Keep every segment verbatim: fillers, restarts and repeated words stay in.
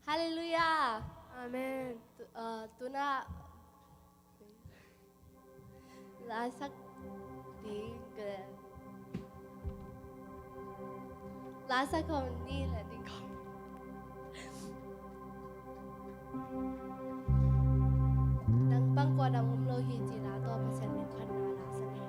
Halleluiah. Amen. Tu, uh, tuna lasak ding ka. Lasak kong ni la ding kong. Nang bang kua dang om lo hi ci la tawh Pasian min phatna lasak hi.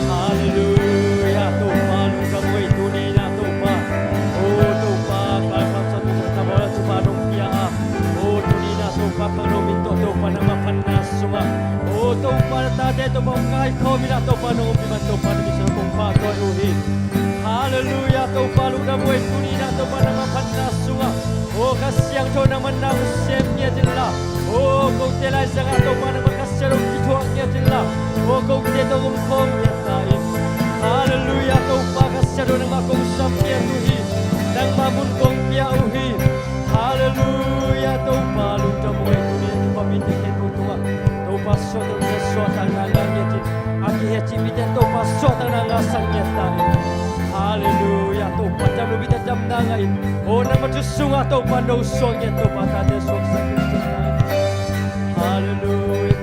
Halleluia. Topa lungdam uh ei, tuni in ah Topa. O Topa, kalkam sa tu sa tabawla Topa nong pia a. O tuni in ah Topa, khangno min tawh Topa nangmah phatna sungah, o Topa, na tate Topa hong kaikhawm in ah Topa nong om ding man Topa na min sungah kong pahtawi uh hi. Halleluia. Topa lungdam uh ei, tuni in ah Topa nangmah phatna sungah, o Kha Siangtho nangmah na hong sem ngiat inla, o kote laizangah Topa nangmah Kha Siangtho hong kithuah ngiat inla, o kote tawh hong om khawm ngiat ta in. Halleluia. Topa Kha Siangtho nangmah kong sam ngiat uh hi. Nangmah mun kong pia uh hi. Halleluia, Topa lungdam ung ei. Tuni a kipamin te khempeuh tungah Topa suahtakna, suahtakna ngah ngiat in, a kiheci mite Topa suahtakna ngah sak ngiat ta in. Halleluia, Topa dam lo mite damna ngah in. O nangma thu sungah Topa no suak ngiat, Topa tate suaksak ngiat ta in. Halleluia.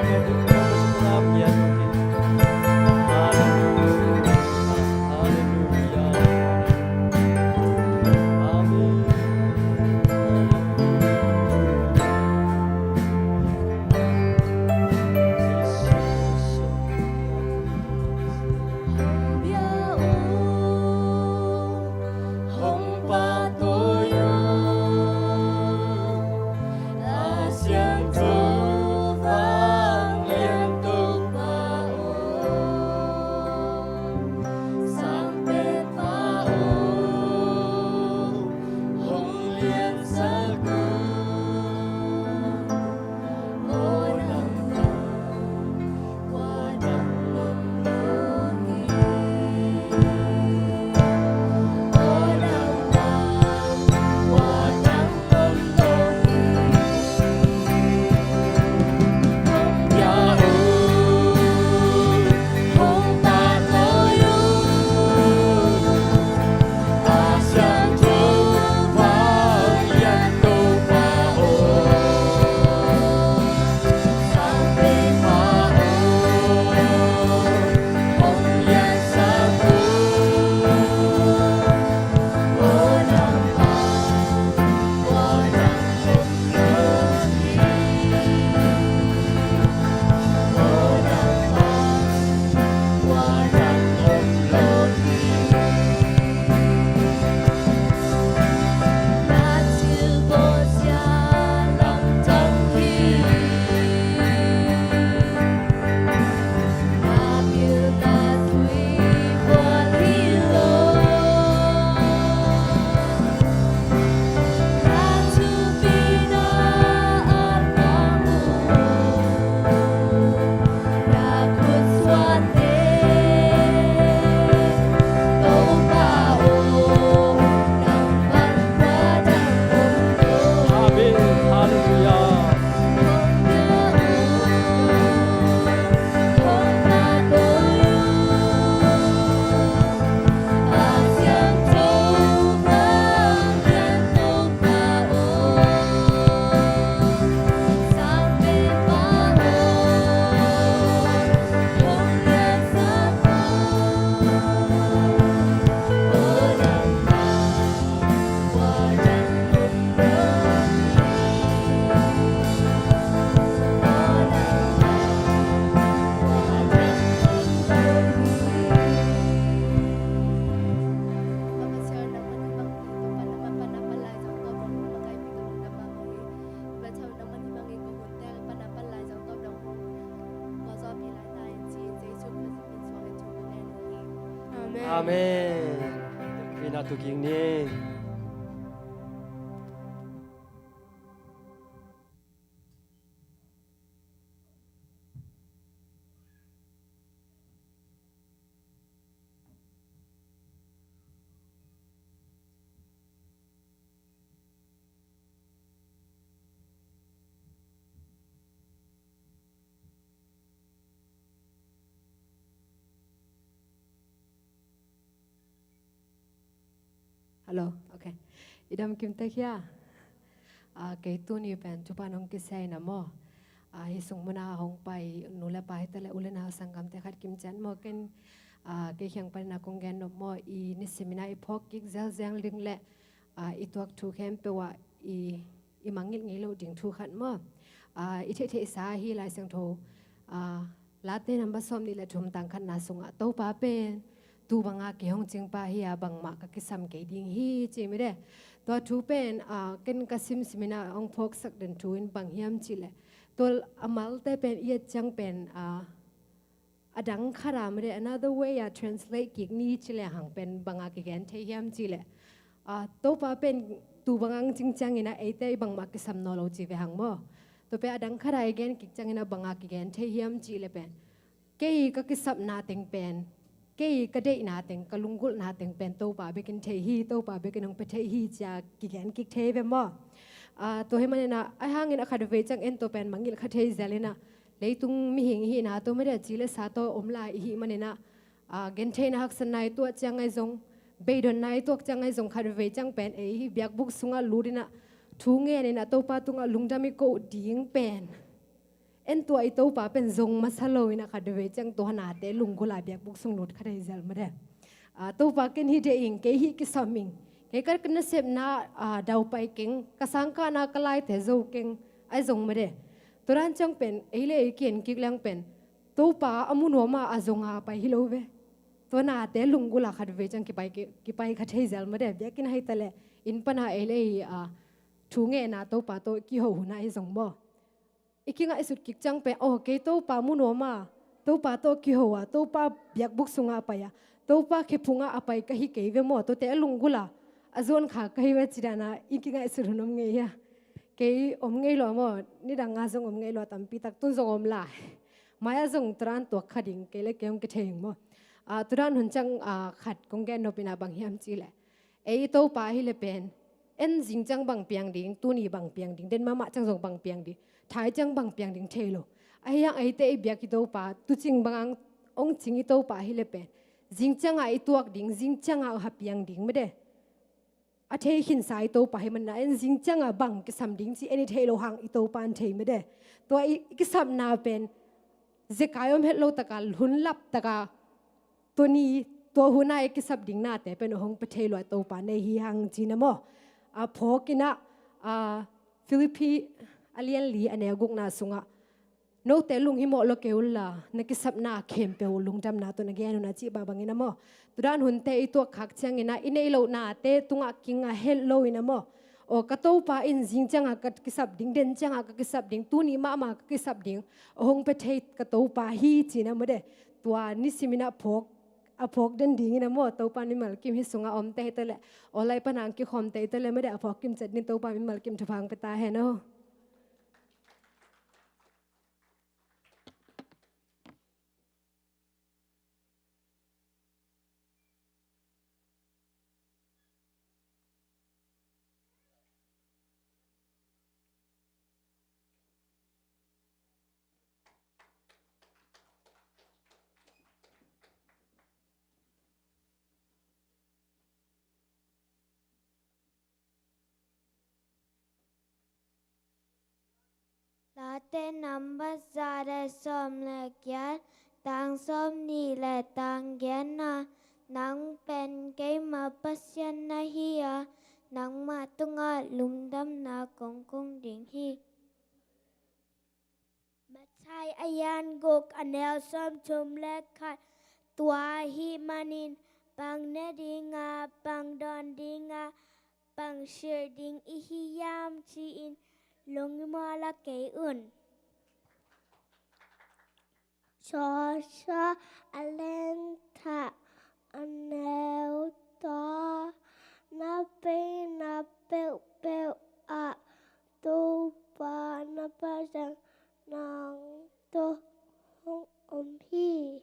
Halleluia. Halleluia. Amen. Amen. Amen. Fina tu king ni. Hello, okay. I dam kim tek hia? Ah, kei tuni pen thupha nong kisai na maw. Ah, hih sung muna hong pai nu le pa hi ta le u le nau sanggamte khat kim ciat maw. Ken, ah, kei kiang panin a kong gen nop maw. I nisim in a i phawk kik zelzel ding le, ah, i tuak thu khempeuh ah i i mangngilh ngei loh ding thu khat maw. Ah, i theihtheihsa hi Lai Siangtho, ah, Late number sawm nih le thum tang khatna sungah Topa pen tu banga kei hong cingpa hi a, bangmah ka kisam kei ding hi ci mite. Tua thu pen, ah, ken ka simsim in a hong phawksak den thu in bang hiam cih leh, tua a malte pen i et ciang pen, ah, a dang khat a mite, another way a translate kik ni ci le hang pen banga kigen thei hiam cih leh, ah, Topa pen tu banga hong cing ciangin a eite i bangmah kisam nawn lo ci ve hang maw. Tua pen a dang khat a i gen kik ciangin a banga kigen thei hiam cih leh pen, kei ka kisapna teng pen Kei ka deihna teng, ka lunggulhna teng pen Topa bekin thei hi, Topa bekin hong pia thei hi ci-a kigen kik thei ve maw? Ah, tua hi maninah, ahi hangin a khat vei ciang en tua pen mangngilh kha thei zel inah, leitung mihing i hihna tawh mede, ci le sa tawh om lai i hih maninah, ah, gentheihna haksatna i tuah ciang ahi zong, beidonna i tuak ciang ahi zong, khat vei ciang pen ei hi biakbuk sungah lut inah, thu ngen inah Topa tungah lungdam i koh ding pen en tua i Topa pen zong masa lo inah, khat vei ciang tua nate lunggulh a biakbuk sung lut kha thei zel mede. Ah, Topa ken hi deh ing, kei hih kisam ing, kei ka nasepna, ah, daupai keng, ka sangkahna ka laite zo keng, ahi zong mede. Tua dan ciang pen ei le ei ki-en kik leng pen Topa a mu nuam a, a zong a pai hi lo ve. Tua nate lunggulh a khat vei ciang kipai, ki, kipai kha thei zel mede. Biakinn ahi ta leh, inn pana ei le ei, ah, thu ngenna Topa tawh kiho hun ahi zong maw? I kingaihsut kik ciang pen, aw, kei Topa mu nuam a, Topa tawh kiho a, Topa biakbuk sungah a pai a, Topa khephungah a pai ka hi kei ve maw, tuate a lunggulh a a zuan kha ka hi ve ci dan a i kingaihsut hun om ngei hia? Kei om ngei lo maw, nidang a zong om ngei lo a, tampi tak tun zong om lai. Mai-ah zong tua dan tuak kha ding, kei le kei hong kithei ing maw? Ah, tua dan hun ciang, ah, khat kong gen nop inah bang hiam cih leh, ei i Topa hi le pen, en zing ciang bang piang ding, tuni bang piang ding, den mahmah ciang zong bang piang ding, thai ciang bang piang ding thei lo. Ahi hang eite i biak i Topa, tuucing bang hong cing i Topa hi le pen, zing ciangah i tuak ding, zing ciangah a piang ding mede. A thei khinsa i Topa hi maninah, en zing ciangah bang kisam ding ci en i theih loh hang i Topa in thei mede. Tua i, i kisapna pen zekai om het lo taka, hun lap taka, tuni tua hun a i kisap ding nate pen hong pia thei lua Topa nei hi hang ci-in a maw? A phawk inah, a, Philippi a lian li a neu gukna sungah, note lunghimawh lo kei unla, na kisapna khempeuh lungdamna tawh na gen un a cih bah bangin a maw? Tua dan hunte i tuak khak ciangin ah i neih loh nate tungah kinga het lo in a maw? Aw, ka Topa in zing ciangah ka kisap ding, den ciangah ka kisap ding, tuni mahmah ka kisap ding, a hong pia thei ka Topa hi ci-in a maw de. Tua nisimin a phawk, a phawk den dingin a maw, Topa mimal kim hih sungah omte hi ta leh, aw, lai pana hong kikhawmte hi ta leh maw de, a phawk kim ciat dingin Topa mimal kim thupha hong pia ta hen aw. Late nambat za le sawm le giat, tang sawm nih le tang giatna. Nang pen keima Pasian na hi a, nangmah tungah lungdamna kong kong ding hi. Mathai a lian guk a neu sawmthum le khat. Tua ahih manin bang ne ding a, bang dawn ding a, bang silh ding i hi hiam ci-in lunghimawh la kei un. Joshua a lian thum a neu thum. Na peina peuhpeuh ah Topa na Pasian nang tawh hong om hi.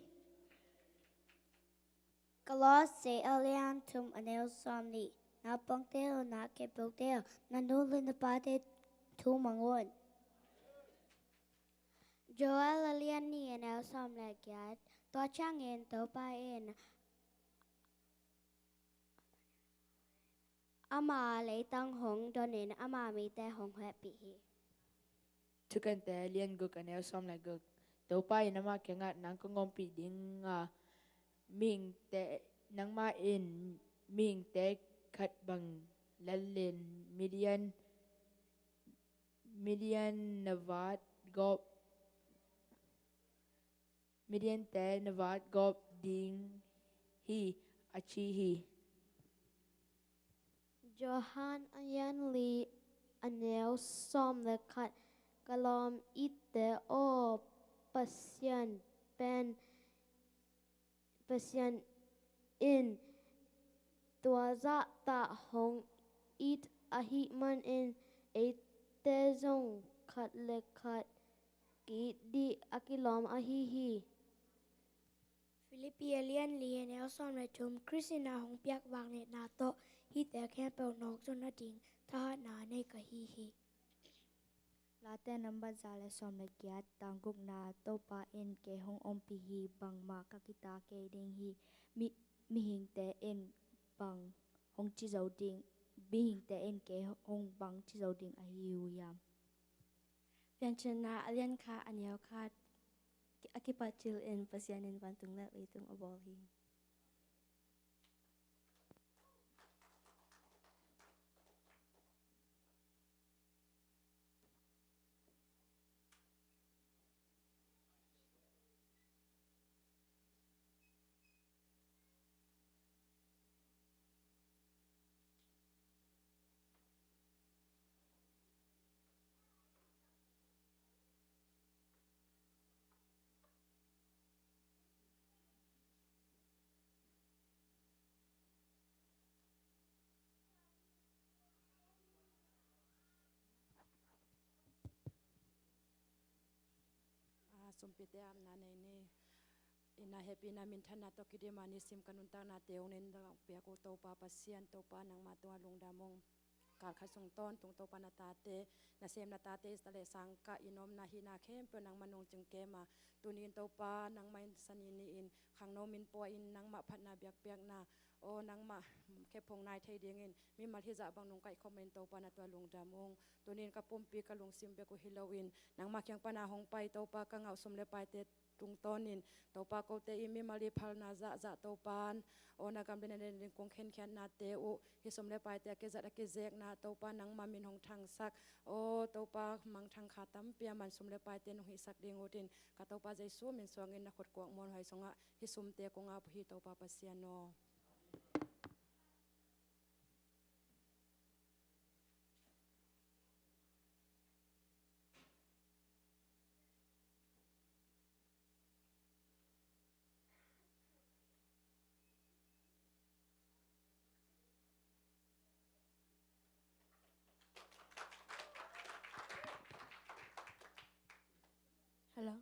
Kolose a lian thum a neu sawmnih. Naupangte aw, na khempeuhte aw, na nu le na pate thu mang un. Joel a lian nih a neu sawm le giat. Tua ciangin Topa in ama leitang hong donin ama mite hong hehpih hi. Thukhente a lian guk a neu sawm le guk. Topa in ama kiangah, nang kong ompih ding a, mihingte, nangmah in mihingte khat bang lel in Midian, Midian na vat gawp, Midiante na vat gawp ding hi, a ci hi. Johan a lian li a neu sawm le khat. Ka lawm itte aw, Pasian pen, Pasian in tua zahtak hong it ahih manin eite zong khat le khat ki-it ding a kilawm ahi hi. Philippi a lian li, a neu sawm le thum. Khrist in a hong piak vangliatna tawh hihte khempeuh nawk zawh nading thahatna nei ka hi hi. Late nambat za le sawm le giat, tang gukna. Topa in kei hong ompih hi, bangmah ka kita kei ding hi. Mi, mihingte in bang hong ci zo ding, mihingte in kei hong bang ci zo ding ahi uh hiam? Piancilna a lian khat, a neu khat. A kipat cil in Pasian in vantung le leitung a bawl hi. A, sumpite apna nei ni. Ina hehpihna minthanna tawh kidim a nisim ka nuntaknate hong nei nong piak uh Topa Pasian, Topa nangmah tungah lungdam ung. Kal khat sung tawntung Topa na tate, nasem na tate Esther le Sangkah in omna hihna khempeuh nangmah nong cing kem a, tuni in Topa nangmah in Sani ni in khangno min pua in nangmah phatna biakpiakna, aw nangmah khephung nai thei dingin mimal hizah bang nong kaihkhop manin Topa na tungah lungdam ung. Tuni in ka pumpi ka lungsim bek uh hi loin nangmah kiang pana hong pai Topa ka ngah uh sum le paite tungtawnin Topa kote i mimal i phalna zahzah Topa in aw na gam le na den ding kong khenkhiatnate uh hih sum le paite a kizat a kizekna Topa nangmah min hong thangsak, aw Topa mangthang kha tampi a man sum le paite nong hihsak ding utin ka Topa Jesu min suangin na khut kuak muanhuai sungah hih sumte kong ap uh hi Topa Pasian aw. Hello.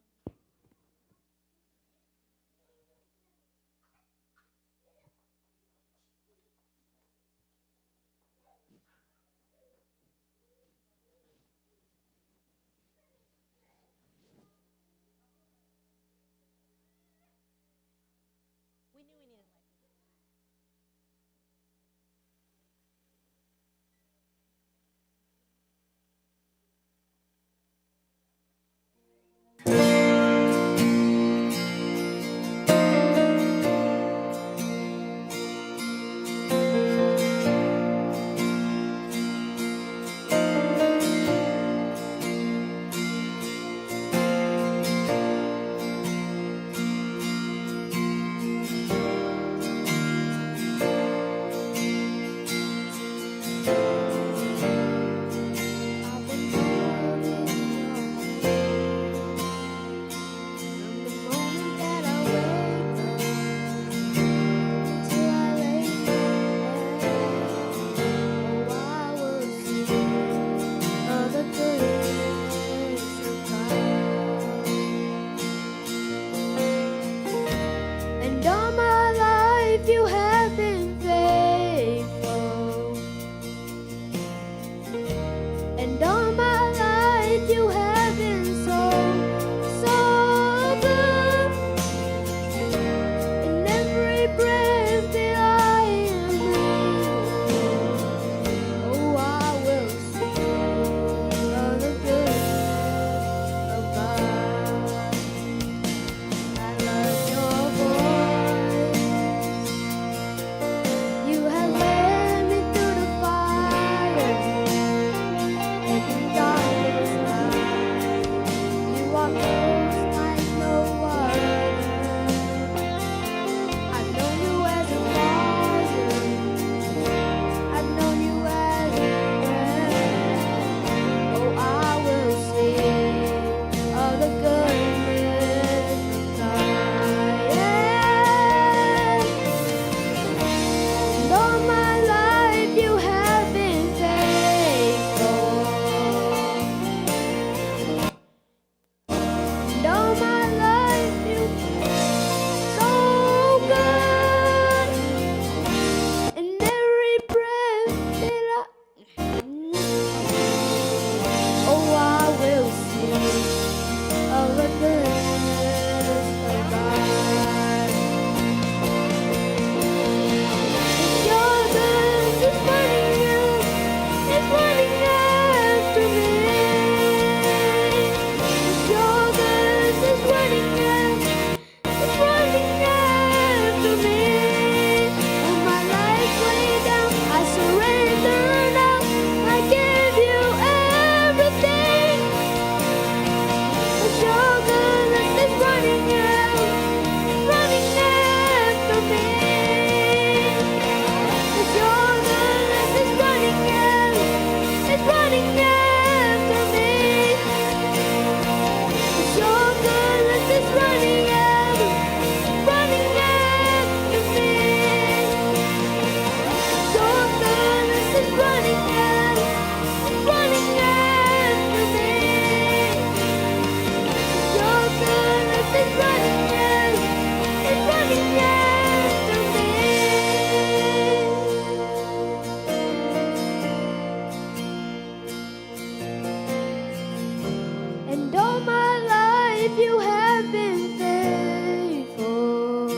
You have been faithful,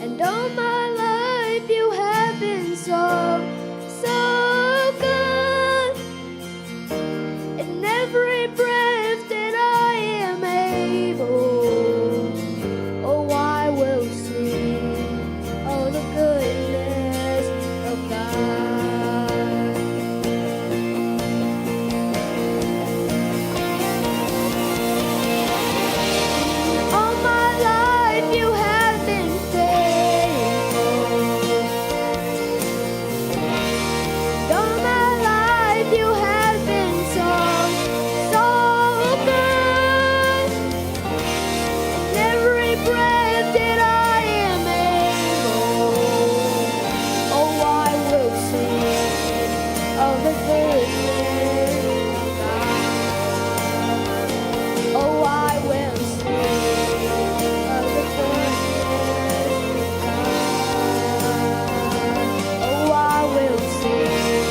and all my life you have been so, so good. In every breath that I am able, oh, I will sing of the goodness of God. All my life you have been faithful. All my life you have been so, so good. In every breath that I am able, oh, I will sing of the goodness of God. Oh, I will sing of the goodness of God. Oh, I will sing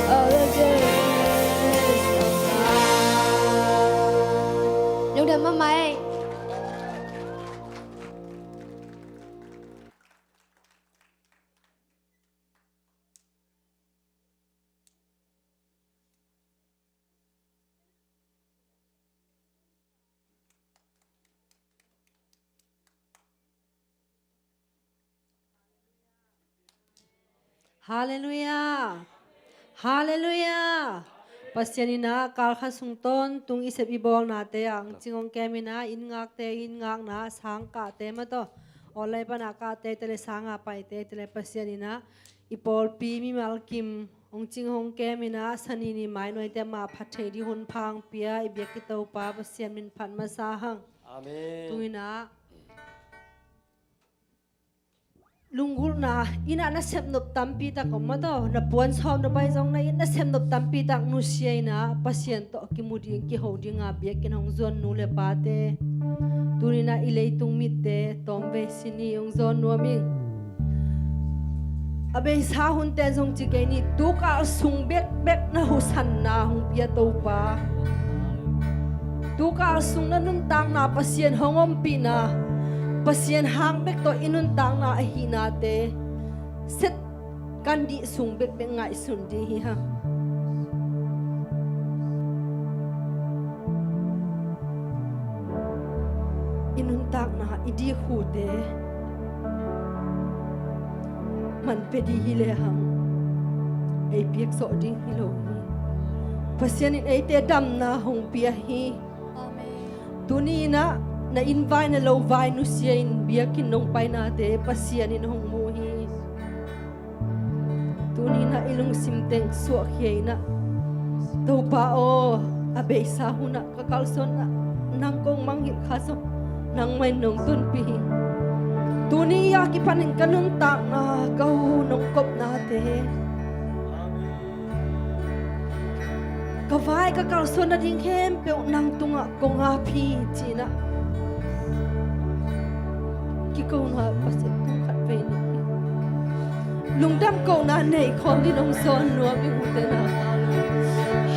of the goodness of God. Lungdam mahmah ei. Halleluiah. Halleluiah. Pasian in ah kalkhat sung tawntung i sep i bawlnate ah, hong cing hong kem in ah, inn ngakte inn ngakna, sangkahte mah tawh, online pan a kahte te le, sang a paite te le, Pasian in ah i pawlpi mimal kim hong cing hong kem in ah, Sani ni mainawite mah phat thei ding hun pha hong pia i biak i Topa Pasian min phat masa hang. Amen. Tu in ah lunggulhna, inn ah na sepnop tampi tak om mah tawh, na puan sawm na bai zong na inn na sepnop tampi tak nusia in ah, Pasian tawh kimu ding kiho ding a biakinn hong zuan nu le pate, tuni in ah i leitung mitte tawmvei sin hi, hong zawn nuam ing. A beisa hunte zong ci kei ni, tukal sung bekbek na husanna hong pia Topa, tukal sung na nuntakna Pasian hong ompihna, Pasian hang bek tawh i nuntakna ahihnate set kan dih sung bekbek ngaihsun ding hi hang. I nuntakna i dikhute man pia ding hi lehang, ei piakzawh ding hi lo hi. Pasian in eite damna hong pia hi. Amen. Tuni in ah na inn vai na lo vai nusia in biakinn nong painate Pasian in hong mu hi. Tuni in ah i lungsim teng suahkhia in ah, Topa aw, a beisa hun ah ka kalsuanna nang kong mangngilh kha zong nangmah in nong tunpih hi. Tuni a kipanin ka nuntakna, ka hu nong kopnate, ka vai ka kalsuan nading khempeuh nang tungah kong ap hi ci-in ah kikona Pasian tung khat vei ni. Lungdam kohna nei khawm ding hong zawn nuam ing ute naute.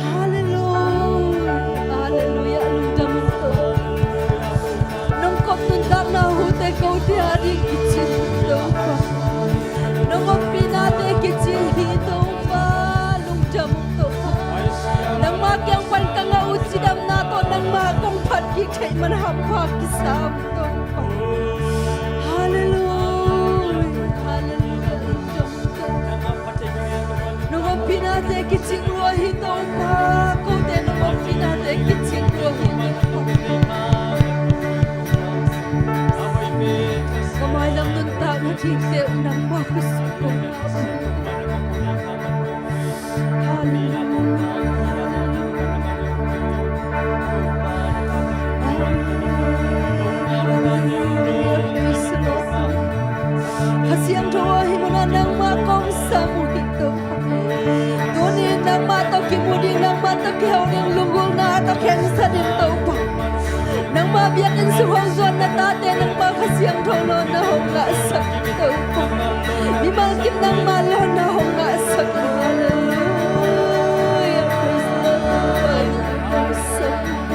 Halleluiah, halleluiah, lungdam ung Topa. Nong kop nuntakna hute kote a ding kicing Topa. Nong ompihnate kicing hi Topa. Lungdam ung Topa. Nangma kiang pan ka ngah uh cidamna tawh nangma kong phat kik theih man hampha kisa ung Topa. Halleluiah, halleluiah, lungdam ung Topa. Nong ompihnate kicing lua hi Topa. Kote nong ompihnate kicing lua hi Topa. Ka mailam nuntakna dingte uh nangma khuasung kong ngah. Halleluiah. Halleluiah. Praise the Lord. Kha Siangtho aw, hih munah nangmah kong sam uh hi Topa. Tuni nangmah tawh kimu ding, nangmah tawh kiho ding, lunggulhna tawh khensat in Topa. Nangmah biakinn sung hong zuan na tate nangmah Kha Siangtho lawnna hong ngahsak in Topa. Mimal kim nangmah lawnna hong ngahsak in. Halleluiah. Praise the Lord. Kong sam uh.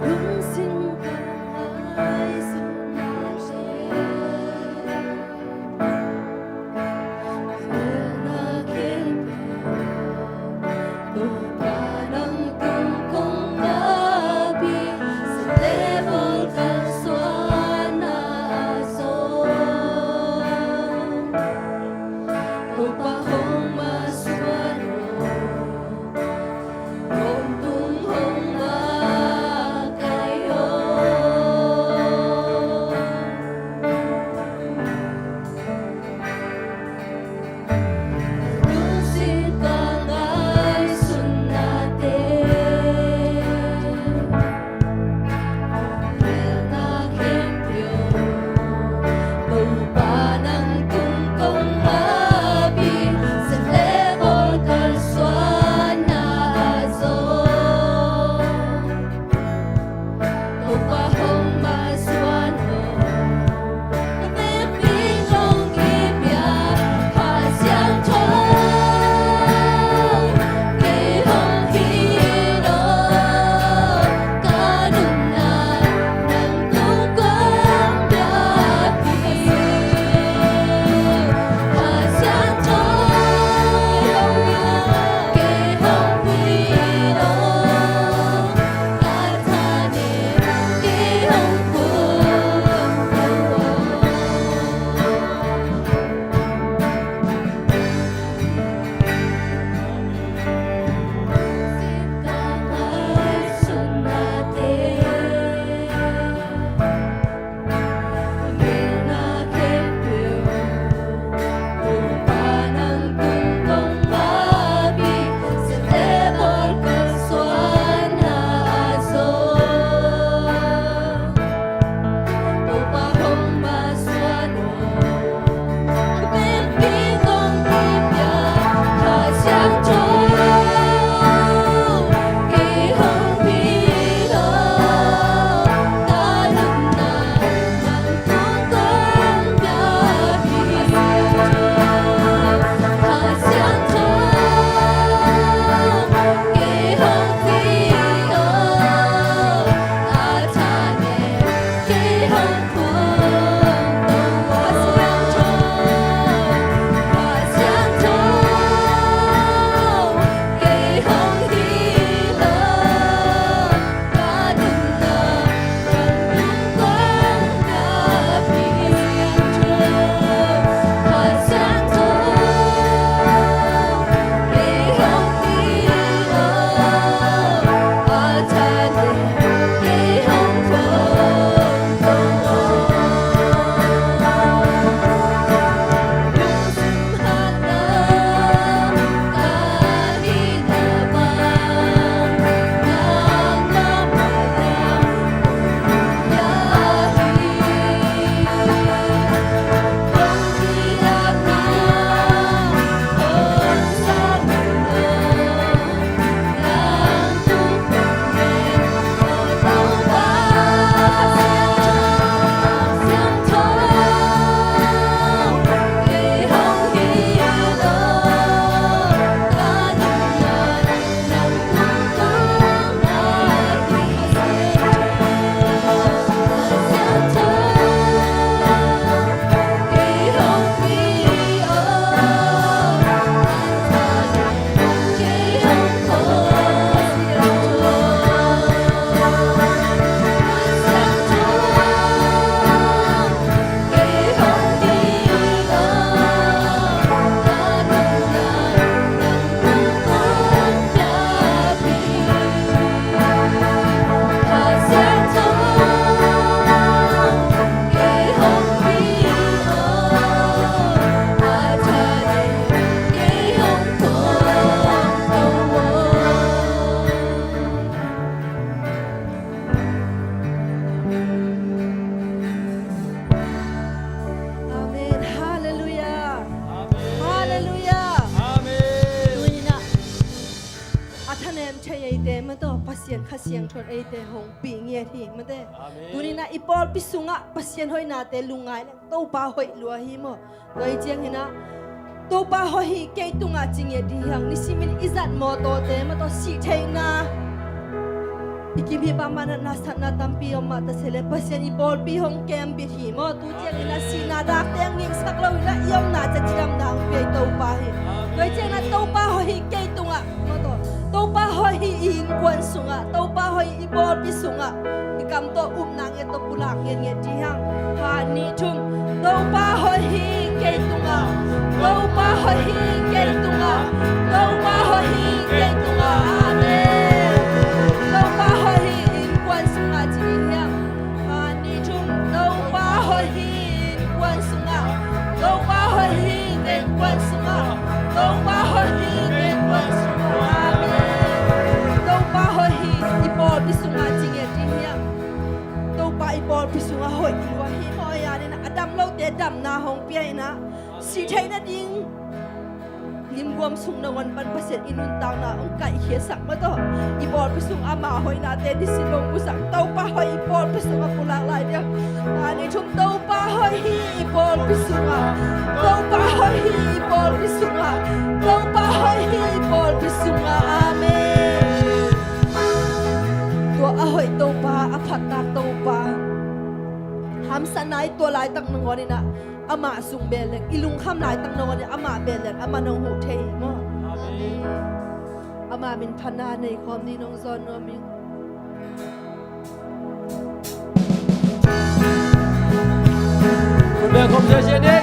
Lungsim ka ngaihsutnate, na khempeuh Topa nang tung kong mapih, sa le bawl kalsuanna ah zong Topa hong masuan aw, tawntung hong makai aw. Lungsim ka ngaihsutnate, na khempeuh Topa nang tung kong mapih, sa le bawl kalsuanna ah zong Topa hong masuan aw. Ka vekpi kong kipia Kha Siangtho, kei hong hi lo, ka nunna nang tung kong mapih. Kha Siangtho, kei hong hi lo, ka thanem kei hong phungto aw. Lungsim ka ngaihsutnate, Amen. Halleluiah. Amen. Halleluiah. Amen. Tuni-in ah a thanem thei eite maw, Pasian Kha Siangtho in eite hong pia ngiat hi maw te. Amen. Tuni-in ah i pawlpi sungah Pasian hoihnate lungngai leng Topa hoih lua hi maw. Tua hi ciangin ah Topa hoih hi kei tungah ci ngiat ding hi hang. Nisimin i zat mawtawte maw, tua sih theihna, Kim hi bang mah na, nasatna tampi om mah ta se leh Pasian i pawlpi hong kembit hi maw. Tu ciangin a sihna dakte a ngingsak lo in a i omna ciang cidamna hong pia i Topa hi. Tua ciangin a Topa hoih hi kei tungah maw, tawh Topa hoih hi i innkuan sungah, Topa hoih hi i pawlpi sungah. I kam tawh upna ngiat tawh pulak ngiatngiat dih hang. Khat, nih, thum. Topa hoih hi kei tungah. Topa hoih hi kei tungah. Topa hoih hi kei tungah. Amen. Topa hoih hi innkuan sungah ci dih hiam? Khat, nih, thum. Topa hoih hi innkuan sungah. Topa hoih hi innkuan sungah. Topa hoih hi innkuan sungah. Amen. Topa hoih hi i pawlpi sungah ci ngiat dih hiam? Topa i pawlpi sungah hoih i lua hi maw, a ding a dam lote damna hong pia in a, sih theih nading limguam sung nangawn pan Pasian i nuntakna hong kaihkhiatsak maw, tawh i pawlpi sung ama hoihnate nisin hong pusak. Topa hoih i pawlpi sungah pulak lai dih. Khat, nih, thum. Topa hoih hi i pawlpi sungah. Topa hoih hi i pawlpi sungah. Topa hoih hi i pawlpi sungah. Amen. Tua a hoih Topa, a phattak Topa, hamsatna i tuah laitak nangawn in a, amah sung beel leng, i lungkham laitak nangawn in a, amah beel leng, amah nong huh thei hi maw. Amen. Amah min phatna nei khawm ni, nong zawn nuam ing. Khut beng khawm ziahziah ni.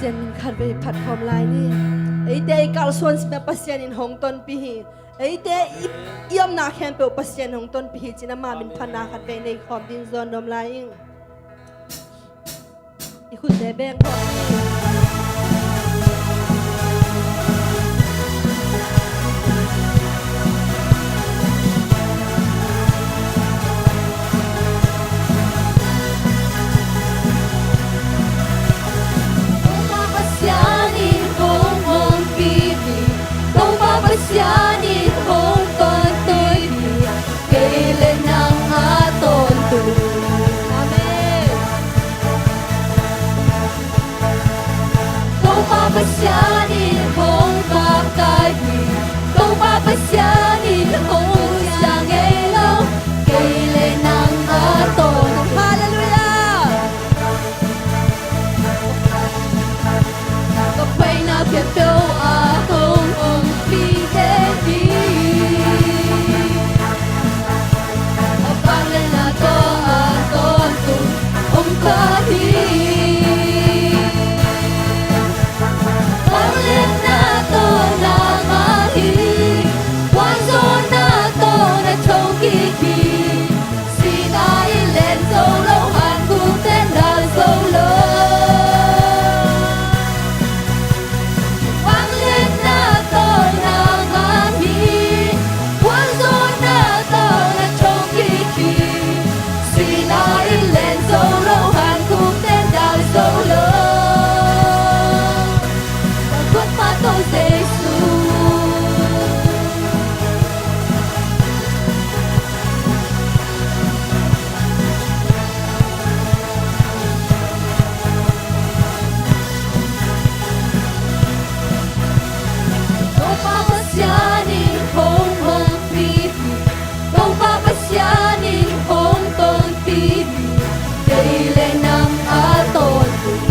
Min khat vei phat khawm lai ni. Eite i kalsuan sima Pasian in hong tonpih hi. Eite i, i omna khempeuh Pasian hong tonpih hi cin ama min phatna khat vei nei khawm ding zawn nuam lai ing. I khutte beng khawm ni. Topa Pasian in hong ompih hi. Topa Pasian in hong tonpih hi. Kei le nang a tawntung. Amen. Topa Pasian in hong pakkai hi. Topa Pasian in hong husia ngei lo. Kei le nang a tawntung. Halleluiah. Ka paina khempeuh ah hong ompih hi. A vangliatna tawh a tawntung hong pia hi. Vangliatna tawh nangmah hi. Khualzawhna tawh na thokik hi. Sihna in len zo lo, hanthukte dal zo lo. Vangliatna tawh nangmah hi. Khualzawhna tawh na thokik hi. Sihna in len zo lo, hanthukte dal zo lo. Ka guat pahtawi Jesu. Topa Pasian in hong ompih hi. Topa Pasian in hong tonpih hi. Kei le nang a tawntung.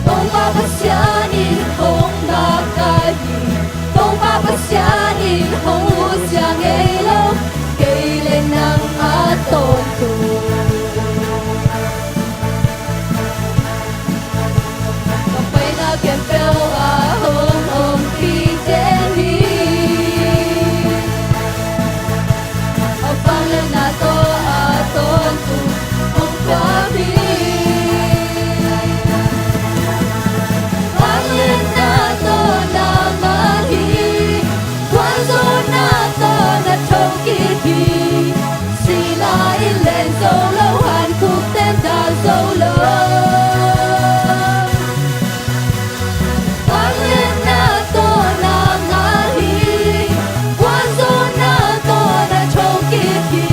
Topa Pasian in hong pakkai hi. Topa Pasian in hong husia ngei lo. Kei le nang a tawntung. Ka paina khempeuh ah hong ompih hi. A vangliatna tawh a tawntung hong pia hi. Vangliatna tawh nangmah hi. Khualzawhna tawh na thokik hi. Sihna in len zo lo, hanthukte dal zo lo. Vangliatna tawh nangmah hi. Khualzawhna tawh na thokik hi.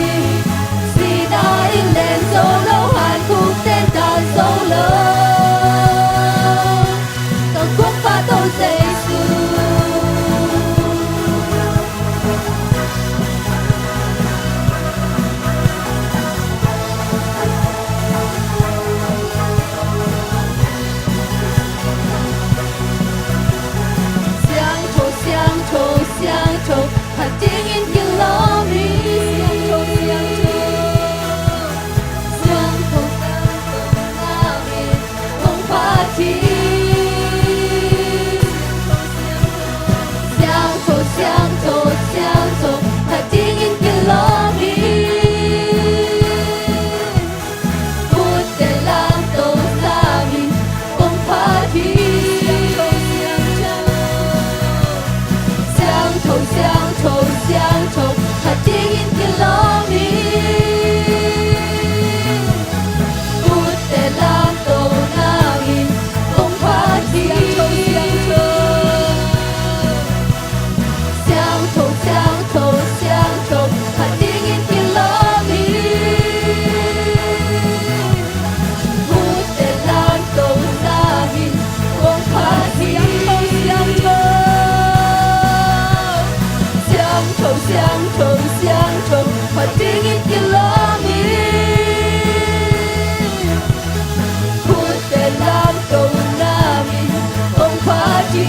Sihna in len zo lo, hanthukte dal zo lo. Ka guat pahtawi Jesu. Siangtho, siangtho, siangtho, khat dingin kilawm hi. Siangtho, siangtho, siangtho, siangtho, nangin hong phat hi. Siangtho, siangtho, siangtho, khat dingin kilawm hi. Khutte lamto nangin hong phat hi. Siangtho, siangtho, siangtho, khat dingin kilawm hi. Khutte lamto nangin hong phat hi. Siangtho, siangtho, siangtho, khat dingin kilawm hi. Khutte lamto nangin hong phat hi. Siangtho, siangtho. Siangtho, siangtho, siangtho, khat dingin kilawm hi. Khutte lamto nangin hong phat hi.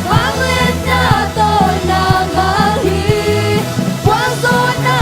Vangliatna tawh nangmah hi. Khualzawhna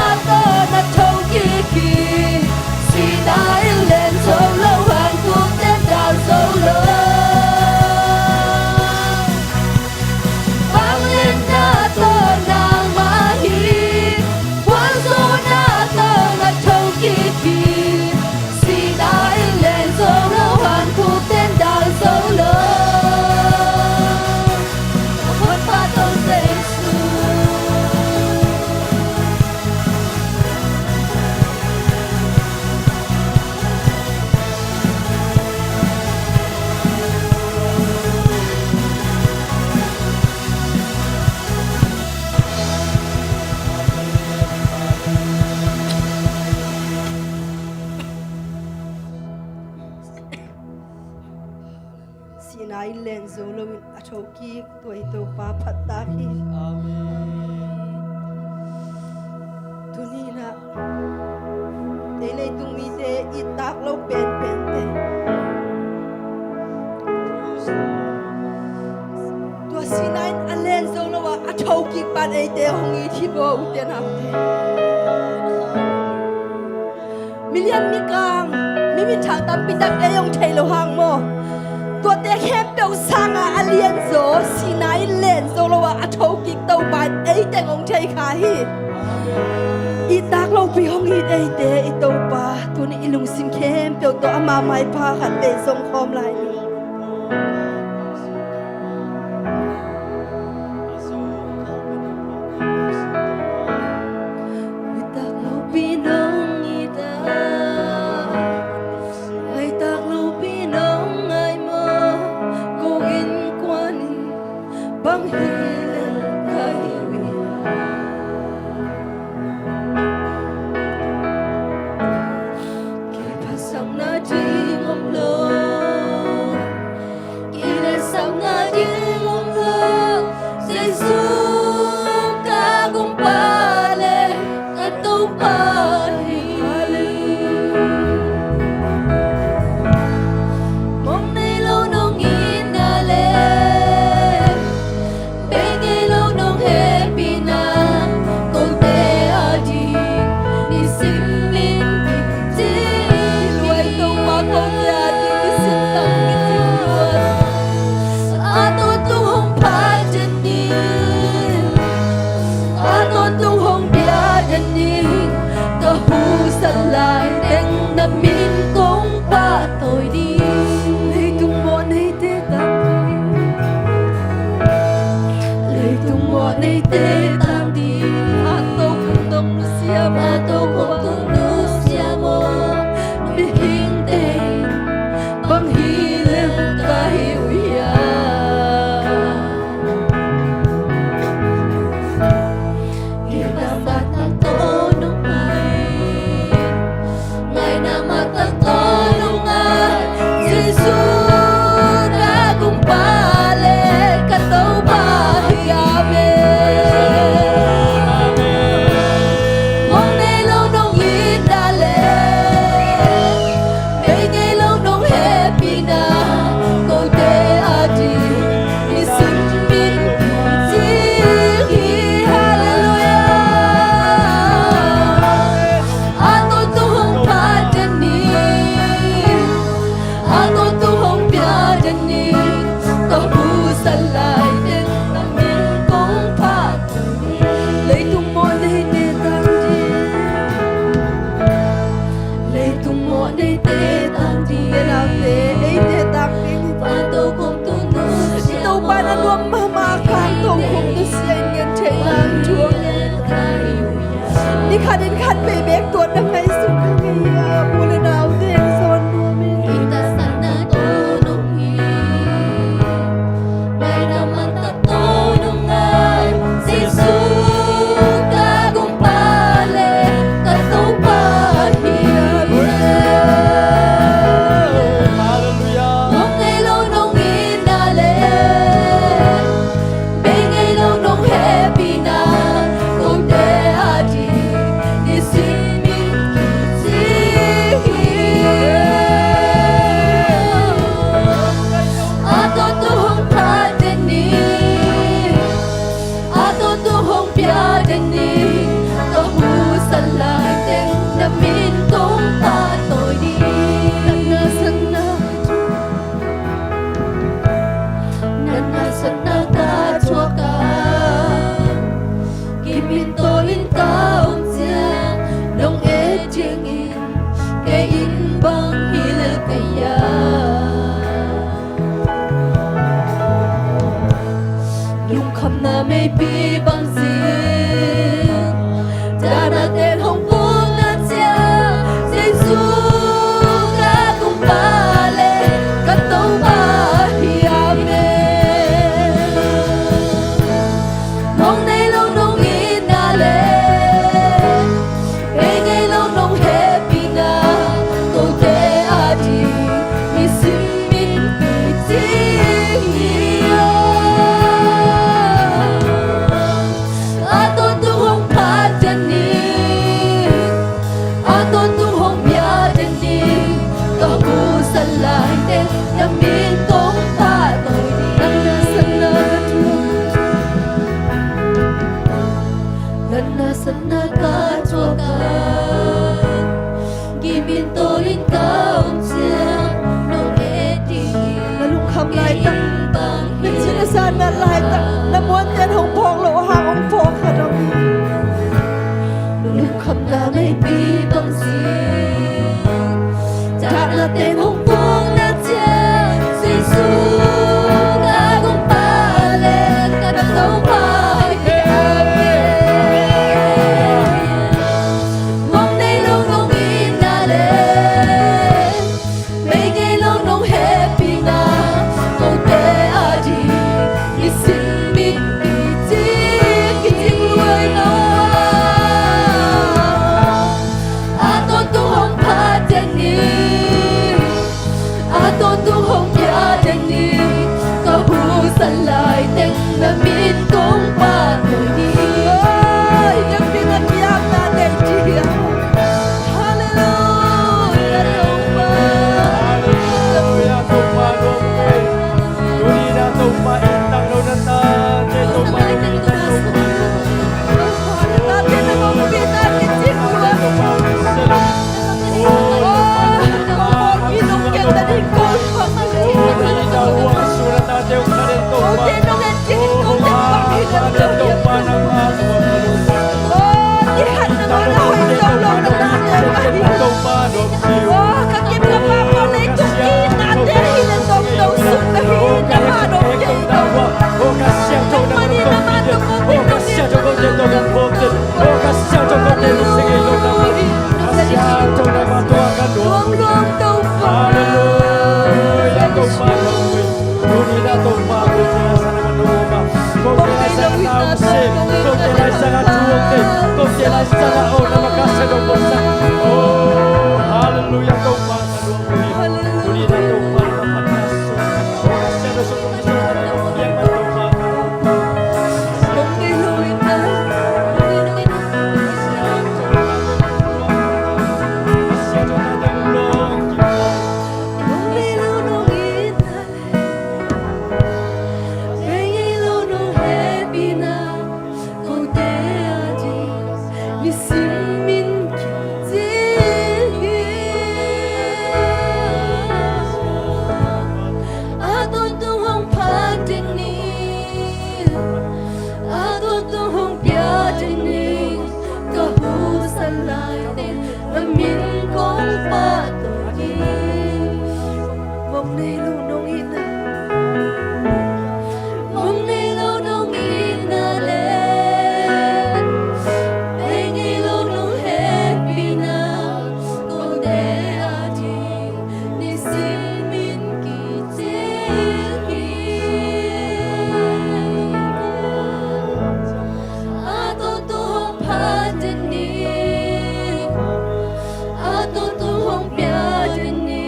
Len zo loin a thokik tua i Topa phat tak hi. Amen. Tuni-in ah ei leitung mite i tak lo penpente, tua Sinai in a len zo lo a, a thokik pan eite hong it hi bo, ute naute. Milian mikang, mi minthang tampi tak ei hong thei lo hang maw? Tuate khempeuh sangin a lian zaw, Sinai in len zo lo a, a thokik Topa in ei teng hong thei kha hi. I tak lopi hong it eite i Topa, tuni i lungsim khempeuh tawh ama maipha khat vei zong khawm lai ni. Haitak lopi nong it a, haitak lopi nong ngai maw? Ko innkuan in bang hi lel ka hi uh hiam? Kiphatsakna ding om lo, kiletsakna ding om lo, Jesu ka Gumpa le ka Topa hi. Mawk nei lo nong itna le bei ngei lo nong hehpihna, kote a ding nisim in kicing hi. Luai Topa, kote a ding nisim tang kicing hi. A tawntung hong phat den in, a tawntung hong pia den in, ka husa lai teng na min kong pahtawi ding. Leitung mawh neite tang ding, leitung mawh neite tang ding. A tokhom tong nusia maw, a tokhom tong nusia maw? Mihingte bang hi lel ka hi uh hiam? Ngaihna mah tak tawh nong ngai, ngaihna mah tak tawh nong ngai, Jesu ka Gumpa le ka Topa hi. Amen. Mawk nei lo nong itna le bei ngei lo nong hehpihna, kote a ding nisim in kicing hi. Halleluiah. A tawntung hong phat den in, a tawntung hong pia den in, ka husa lai teng na min kong phat. Leitung mawh neite tang ding, leitung mawh neite tang ding. Eite tang ding. A tokhom tong nusia, Topa na nuam mahmah kha, tokhom nusia in ngen theihna thuak. Ni khat in khat vei bek tuatna ngaihsun kha ngei a, u le naute hong zawn nuam in. Hong zawn nuam in. Ngaihna mah tak tawh nong ngai, Jesu ka Gumpa le ka Topa hi. Halleluiah. Mawk nei lo nong itna le bei ngei lo nong hehpihna, kote a ding nisim in kicing hi. A tawntung hong phat den in, a tawntung hong pia den in, ka husa lai teng na min kong pahtawi ding. Natna satna, natna satna ka thuak a, kimin tawh in ka om ciang, nong et ciangin kei in bang hi lel ka hiam? Lungkhamna meipi bang zing, dahna ten hong pukna ciang, Jesu ka Gumpa le ka Topa hi. Amen. Mawk nei lo nong itna le bei ngei lo nong hehpihna, kote a ding nisim in kicing Topa hi. Mong nei lo nong itna le, bei ngei lo nong hehpihna, kote a ding i sin min kicing, kicing luai lo a. A tawntung hong phat den ni, a tawntung hong pia den ni, ka husa lai teng na min kong phat ni. Oi, ka pia na pia na dei dia. Halleluia, Topa. Halleluia, Topa, Topa. Tuni na Topa, itang lo na tate, Topa, Topa, Topa. Halleluia, Topa. Kote a ding nisim min kicing hi. A tawntung hong phat den ni, a tawntung hong pia den ni, ka husa lai teng na min kong phat ni. Mong nei lo nong itna, mong nei lo nong itna le, bei ngei lo nong hehpihna, kote a ding nisim min kicing hi. A tawntung hong phat den ni, a tawntung hong pia den ni,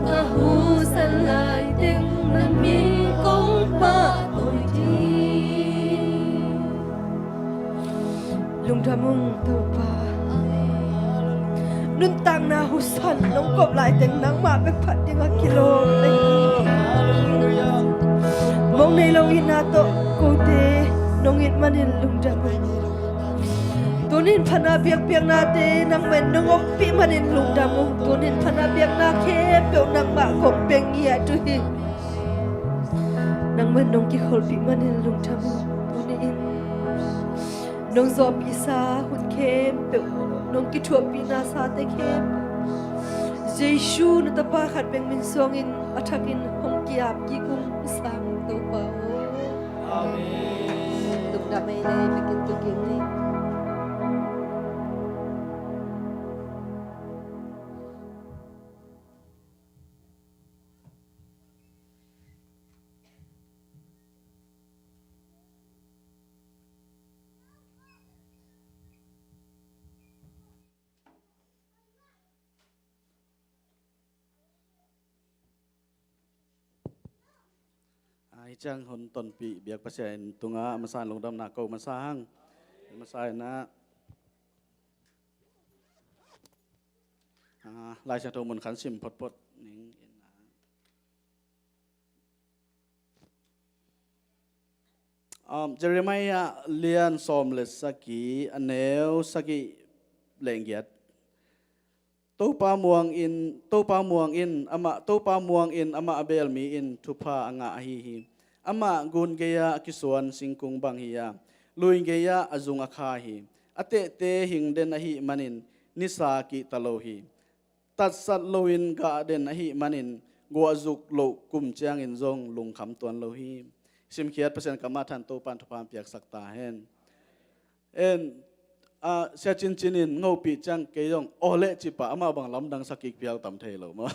ka husa lai teng na min kong pahtawi ding. Lungdam ung Topa. Nuntakna husa in nong kop lai teng nangmah bek phat dingah kilawm leng. Mong nei lo itna tawh kote nong it manin lungdam ung. Tunin phatna biakpiaknate nangmah in nong ompih manin lungdam ung. Tunin phatna biakna khempeuh nangmah kong pia ngiat uh hi. Nangmah in nong kikholhpih manin lungdam ung. Tuni in nong zawhpihsa hun khempeuh, nong kithuahpihna sate khempeuh, Jesu na Tapa khat bek min suangin a thakin hong ki-ap kik ung, sang Topa aw. Amen. Lungdam ei le, biakinn kik ni. Ah, hi ciang hun tonpih biak Pasian in tungah a masa in lungdamna ko masa hang. Masa in ah, ah, Lai Siangtho mun khan sim photphot ning in ah. Um, Jeremiah lian sawm le sagih, a neu sagih le giat. Topa muang in, Topa muang in, amah, Topa muang in, amah a beel mi in thupha a ngah ahi hi. Amah gun gei-ah a kisuan singkung bang hi-a, lui gei-ah a zung a kha hi. A tehte hing den ahih manin nisa kihta lo hi. Tatsat loin gah den ahih manin guahzuk loh kum ciangin zong lungkham tuan lo hi. Simkhiat Pasian kamah than Topan thupha piaksak ta hen. En, ah, Sia Cincin in ngopih ciang kei zong aw leh cih pah amah bang lamdang sak kik pial tam thei lo maw?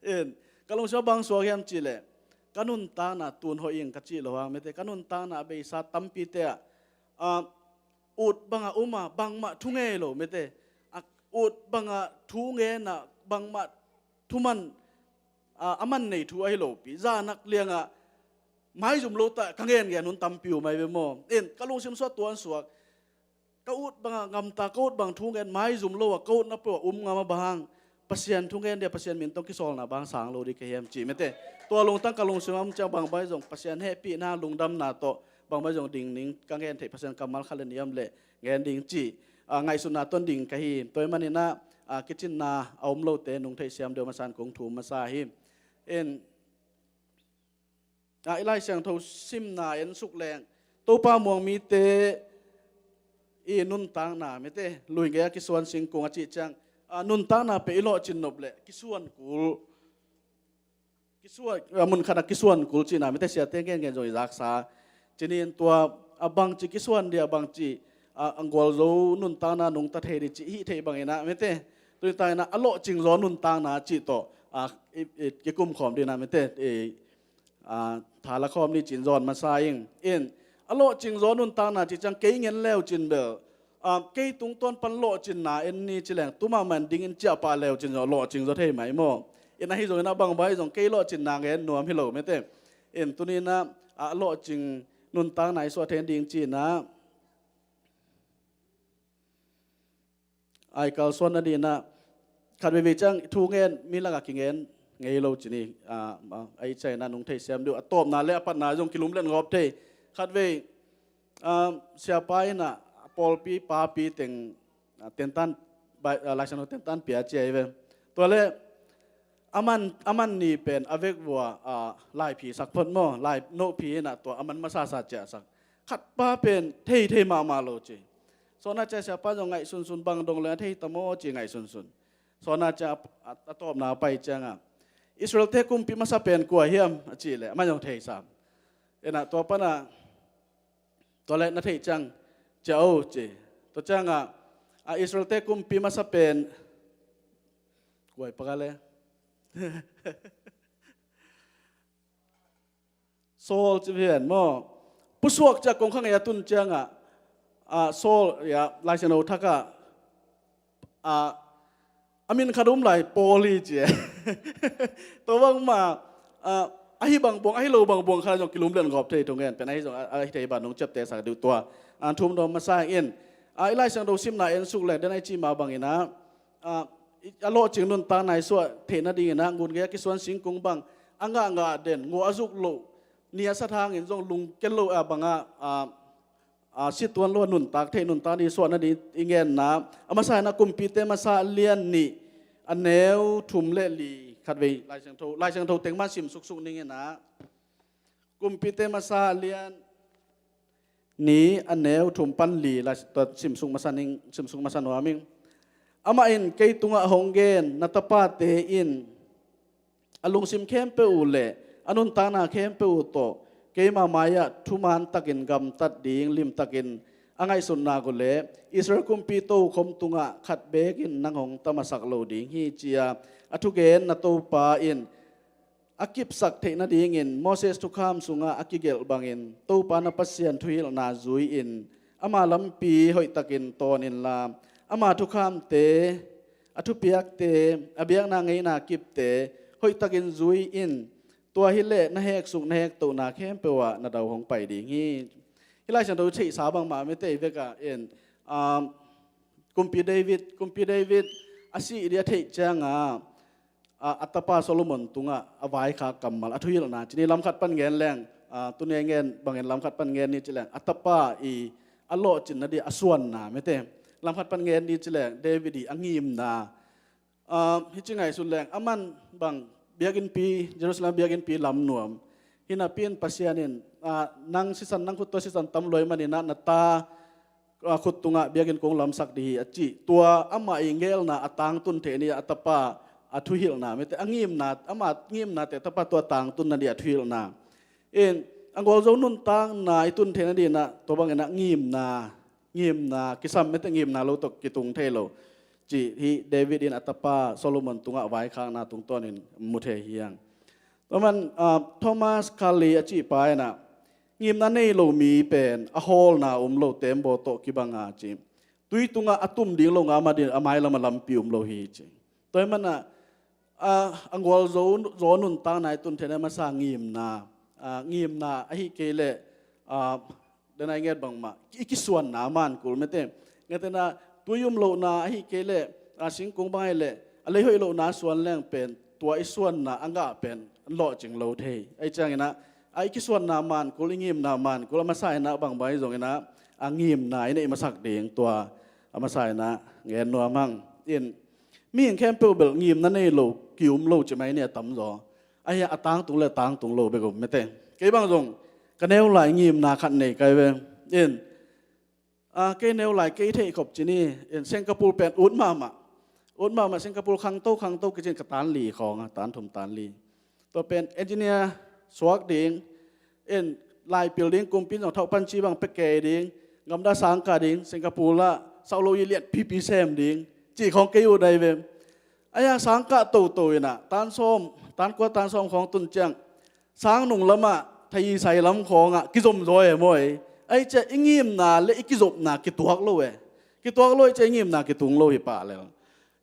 En, ka lungsim ah bang suak hiam cih leh, ka nuntakna tun hoih ing ka cih lo hang mete, ka nuntakna a beisa tampite ah, ah, ut bangah um a bangmah thu ngei lo mete, a ut bangah thu ngen a bangmah thuman, ah, a man nei thu ahi lopi, zanak liangah maizum lo ta ka ngen ngen hun tampi uh mai ve maw? In ka lungsim suak tuan suak, ka ut bangah ngamta, ka ut bang thu ngen maizum lo a ka utna peuh a um ngam a bang hang, Pasian thu ngen dia Pasian min tawh kisawlna bang sang lo ding ka hiam cih mete. Tua lungtang ka lungsim ah om ciang bang bai zong Pasian hehpihna lungdamna tawh bang bai zong ding ning ka ngen theih Pasian kammal khat le nih om leh ngen ding cih, ah, ngaihsutna tawh ding ka hi. Tua ahih manin ah, ah, kicinna a om lote nung theihsiam deuh masan kong thum masa hi. In, ah, i Lai Siangtho simna en suk leng, Topa muang mite i nuntakna mete, lui ngei a kisuan singkung a cih ciang, ah, nuntakna peuh i lawhcin nop leh kisuan kul, kisuan, ah, mun khat ah kisuan kul cihna mete, siate ngen ngen zong i zaksa. Cinin tua, ah, bangci kisuan dia, bangci, ah, a gualzo nuntakna nungta thei ding cih hih theih bangin ah mete, tuni takin ah a lawhcing zaw nuntakna cih tawh, ah, i, i, kikum khawm ding ah mete, i, ah, tha la khawm ni cin zawn masa ing. In, a lawhcing zaw nuntakna cih ciang kei ngen leu cin bel, ah, kei tungtawn pan lawhcinna en ni ci leng, tu mahmah in dingin ciah pah leu cin zaw lawhcing zaw thei mai maw? In ahi zongin ah bang bai zong kei lawhcinna ngen nuam hi lo mete. In tuni in ah, ah, lawhcing nuntakna i suah thei ding ci-in ah, ai kalsuan nading in ah, khat veivei ciang thu ngen mi lakah kingen ngei lo ci ni, ah, ah, a i ciah in ah nung theihsiam deuh a tawpna le a patna zong kilumlet ngawp thei. Khat vei, ah, siapa in ah a pawlpi papi teng, ah, tentan, bai, ah, Lai Siangtho tentan pia ci ahi ve. Tua le a man, a man ni pen a vek vua, ah, laiphi sak phot maw, lai nohphi in ah tua a man masasa ciahsak. Khat pa pen thei thei mahmah lo ci. Sawna cia siapa zong ngaihsunsun, bang dong le a thei ta maw ci ngaihsunsun. Sawna cia a, a, a tawpna a pai ciangah, Israel-te kumpi masa pen kua hiam a cih leh amah zong thei sam. In ah tua panah, tua le na theih ciang ciah o ci. Tua ciangah, a Israel-te kumpi masa pen kua i paka le Saul ci hian maw? Pusuak ciah kongkhak ngei a tun ciangah, ah, Saul, ya, Lai Siangtho thakah, ah, a min khat um lai Paul hi ci. Tua bangmah, ah, ahi bang buang, ahi lo bang buang khat zong kilumlet ngawp thei thu ngen pen ahi zong, ah, ahi thei ban nung ciaptehsak deuh tua. Ah, thum dawm masa in, ah, i Lai Siangtho simna en suk leng den ahi ci mah bangin ah, ah, i, a lawhcing nuntakna i suah theih nadingin ah ngun ngei a kisuan singkung bang a ngahngah den, ngua a zuk loh, ni a sat hangin zong lungkel lo a bangah, ah, ah, si tuan lo a nuntak theih nuntak ding i suah nading i ngenna, a masa in ah Kumpite masa lian nih a neu thum le li, khat vei Lai Siangtho, Lai Siangtho teng mah sim suksuk ning in ah, Kumpite masa lian nih a neu thum pan li la, tua simsuk masa ning, simsuk masa nuam ing. Amah in kei tungah hong gen, na tapate in a lungsim khempeuh uh le a nuntakna khempeuh uh tawh keima mai-ah thuman takin gamtat ding limtakin a ngaihsut nak uh leh, Israel kumpi tokhom tungah khat bekin nang hong tamasak lo ding hi, ci-a a thugen na Topa in a kipsak theih nadingin Moses thukham sungah a kigelh bangin Topa na Pasian thuhilhna zui-in ama lampi hoihtakin tawn inla, ama thukhamte, a thupiakte, a biakna ngeina kipte hoihtakin zui in. Tua hileh na heksuk na hektohna khempeuh ah na dau hong pai ding hi. Hih Lai Siangtho theihsa bangmah mite i vekah in, um, Kumpi David, Kumpi David a sih ding a theih ciangah, a, a tapa Solomon tungah a vaikhak kammal, a thuhilhna, ci ni, lamkhat pan ngen leng, a, tuni a ngen bangin lamkhat pan ngen ni ci leng, a tapa i a lawhcinna ding a suanna mete. Lamkhat pan ngen ni ci leng, David i a ngimna. A, hih ci ngaihsun leng, a man bang biakinnpi, Jerusalem biakinnpi lam nuam. Hinapi in Pasian in, a, nang sisan, nang khut tawh sisan tam luai manin ah na ta, a, khut tungah biakinn kong lamsak ding hi a ci. Tua amah i ngelna a tangtun theih ni a tapa a thuhilhna mete, a ngimna, amah ngimnate tapa tua tangtun nading a thuhilhna. In, a gualzo nuntakna i tun theihna dinah tua bangin ah ngimna, ngimna kisam mete, ngimna lo tawh kitung thei lo cih hi David in a tapa Solomon tungah vaikhakna tungtawnin mu thei hi hang. Tua man, ah, Thomas Carlyle a cihpa inah ngimna nei lo mi pen a hawlna um lo tembaw tawh kibanga ci. Tui tungah a tum ding lo nga ma din a mailam a lampi um lo hi ci. Tua hi manah, ah, a gualzo zaw nuntakna i tun theihna masa ngimna, ah, ngimna ahi kei leh, ah, dena i nget bangmah i kisuanna man kul mete. Ngetena tui um lohna ahi kei leh, ah, singkung bang ahi leh a lei hoih lohna suan leng pen tua i suanna a ngah pen an lawhcing lo thei. Ahi cianginah, ah, i kisuanna man kul, i ngimna man kul, a masa inah bangbang ahi zonginah a ngimna i neih masak ding tua a masa inah ngen nuam hang. In mihing khempeuh bel ngimna nei lo, ki-um lo ci mai ni a tamzaw. Ahi a tangtung le tangtung lo bek um mete. Kei bang zong ka neu lai ngimna khat nei kai ve. In, ah, kei neu lai kei theih khop ci ni. In Singapore pen ut mahmah. Ut mahmah Singapore khangto khangto kicin ka tan li khawng a, tan thum tan li. Tua pen engineer suak ding, in laipil ding, kumpi zong thauh panci bang pia kei ding, gamda sangkah ding, Singapore lah sauh lo i lian pipi sem ding cih khawng kei uh dai ve. Ahi a sangkah toto inah tan sawm, tan kua tan sawm khawng tun ciang sang nung lamah thei sai lam khawngah kizom zaw e maw e. Ahi ciah i ngimna le i kizopna kituak lo e. Kituak lo ahi ciah i ngimna kitung lo hi pah lel.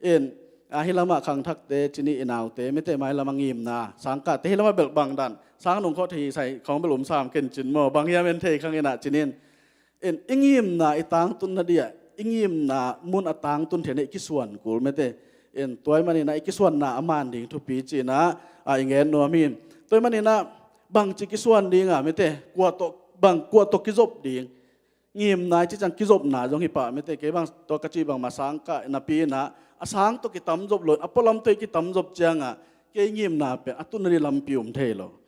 In, ah, hi lamah khangthakte ci ni, i naute mete, mai lamah ngimna sangkahte hi lamah belh bang dan, sang nung khawh thei sai khawng belh um sam ken cin maw, bang hiam en thei khang inah ci nin. In, i ngimna i tangtunna dia, i ngimna mun a tangtun theihna i kisuan kul mete. In, tua hi maninah i kisuanna a man ding thupi cinah, ah, i ngen nuam hi. Tua hi maninah bangci kisuan dingah mete, kua tawh, bang kua tawh kizop ding. Ngimna i ci ciang kizopna zong hi pah mete, kei bang tua ka cih bangmah sangkah napi inah a sang tawh kitamzop lo, a pualam tawh i kitamzop ciangah kei ngimna pen a tunna ding lampi um thei lo.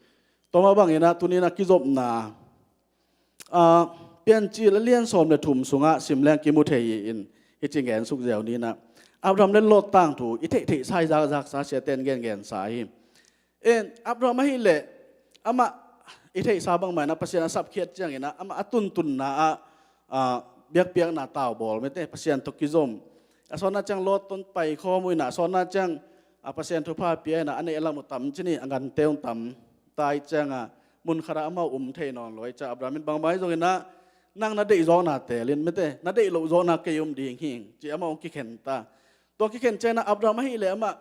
Tua mah banginah tuninah kizopna, ah, Piancil a lian sawm le thum sungah sim leng kimu thei hi in, hi ci ngen suk ziau ninah Abraham le Lot tangthu i theihtheihsa i zakzaksa siaten gengensa hi. In, Abraham ahileh amah i theihsa bangmah inah Pasian a sapkhiat cianginah amah a tuntunna ah, ah, biakpiakna taubawl mete, Pasian tawh kizom. A sawtna ciang Lot tawh paikhawm uh inah a sawtna ciang, ah, Pasian thupha pia inah a neih a lam uh tam ci ni, a gante uh tam. Tua ahi ciangah mun khatah amau um thei nawn lo ahi ciah Abraham in bangbang ahi zonginah nang na deih zawkna teelin mete, na deih loh zawkna kei um ding hing ci amau hong kikhen ta. Tua kikhen ciangah Abraham ahileh amah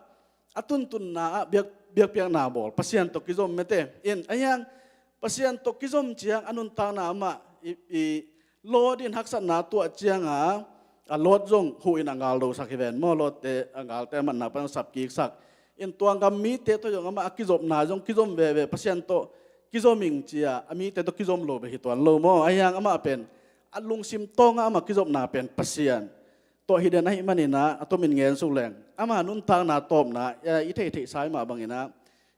a tuntunna ah biak, biakpiakna bawl, Pasian tawh kizom mete. In, ahi hang Pasian tawh kizom ciang a nuntakna amah i, i Lot in haksatna tuah cianga, a Lot zong huh in a ngaldosak hi ven maw, Lotte a ngalte a matna pan sapkiksak. In, tua gam mite tawh zong amah a kizopna zong kizom veve, Pasian tawh kizom ing cia a mite tawh kizom lo bek hi tuan lo maw. Ahi hang amah pen a lungsim tawngah amah kizopna pen Pasian tawh hi den ahih maninah a tomin ngen suk leng ama nuntakna tawpna, eh, i theihtheihsa i mah banginah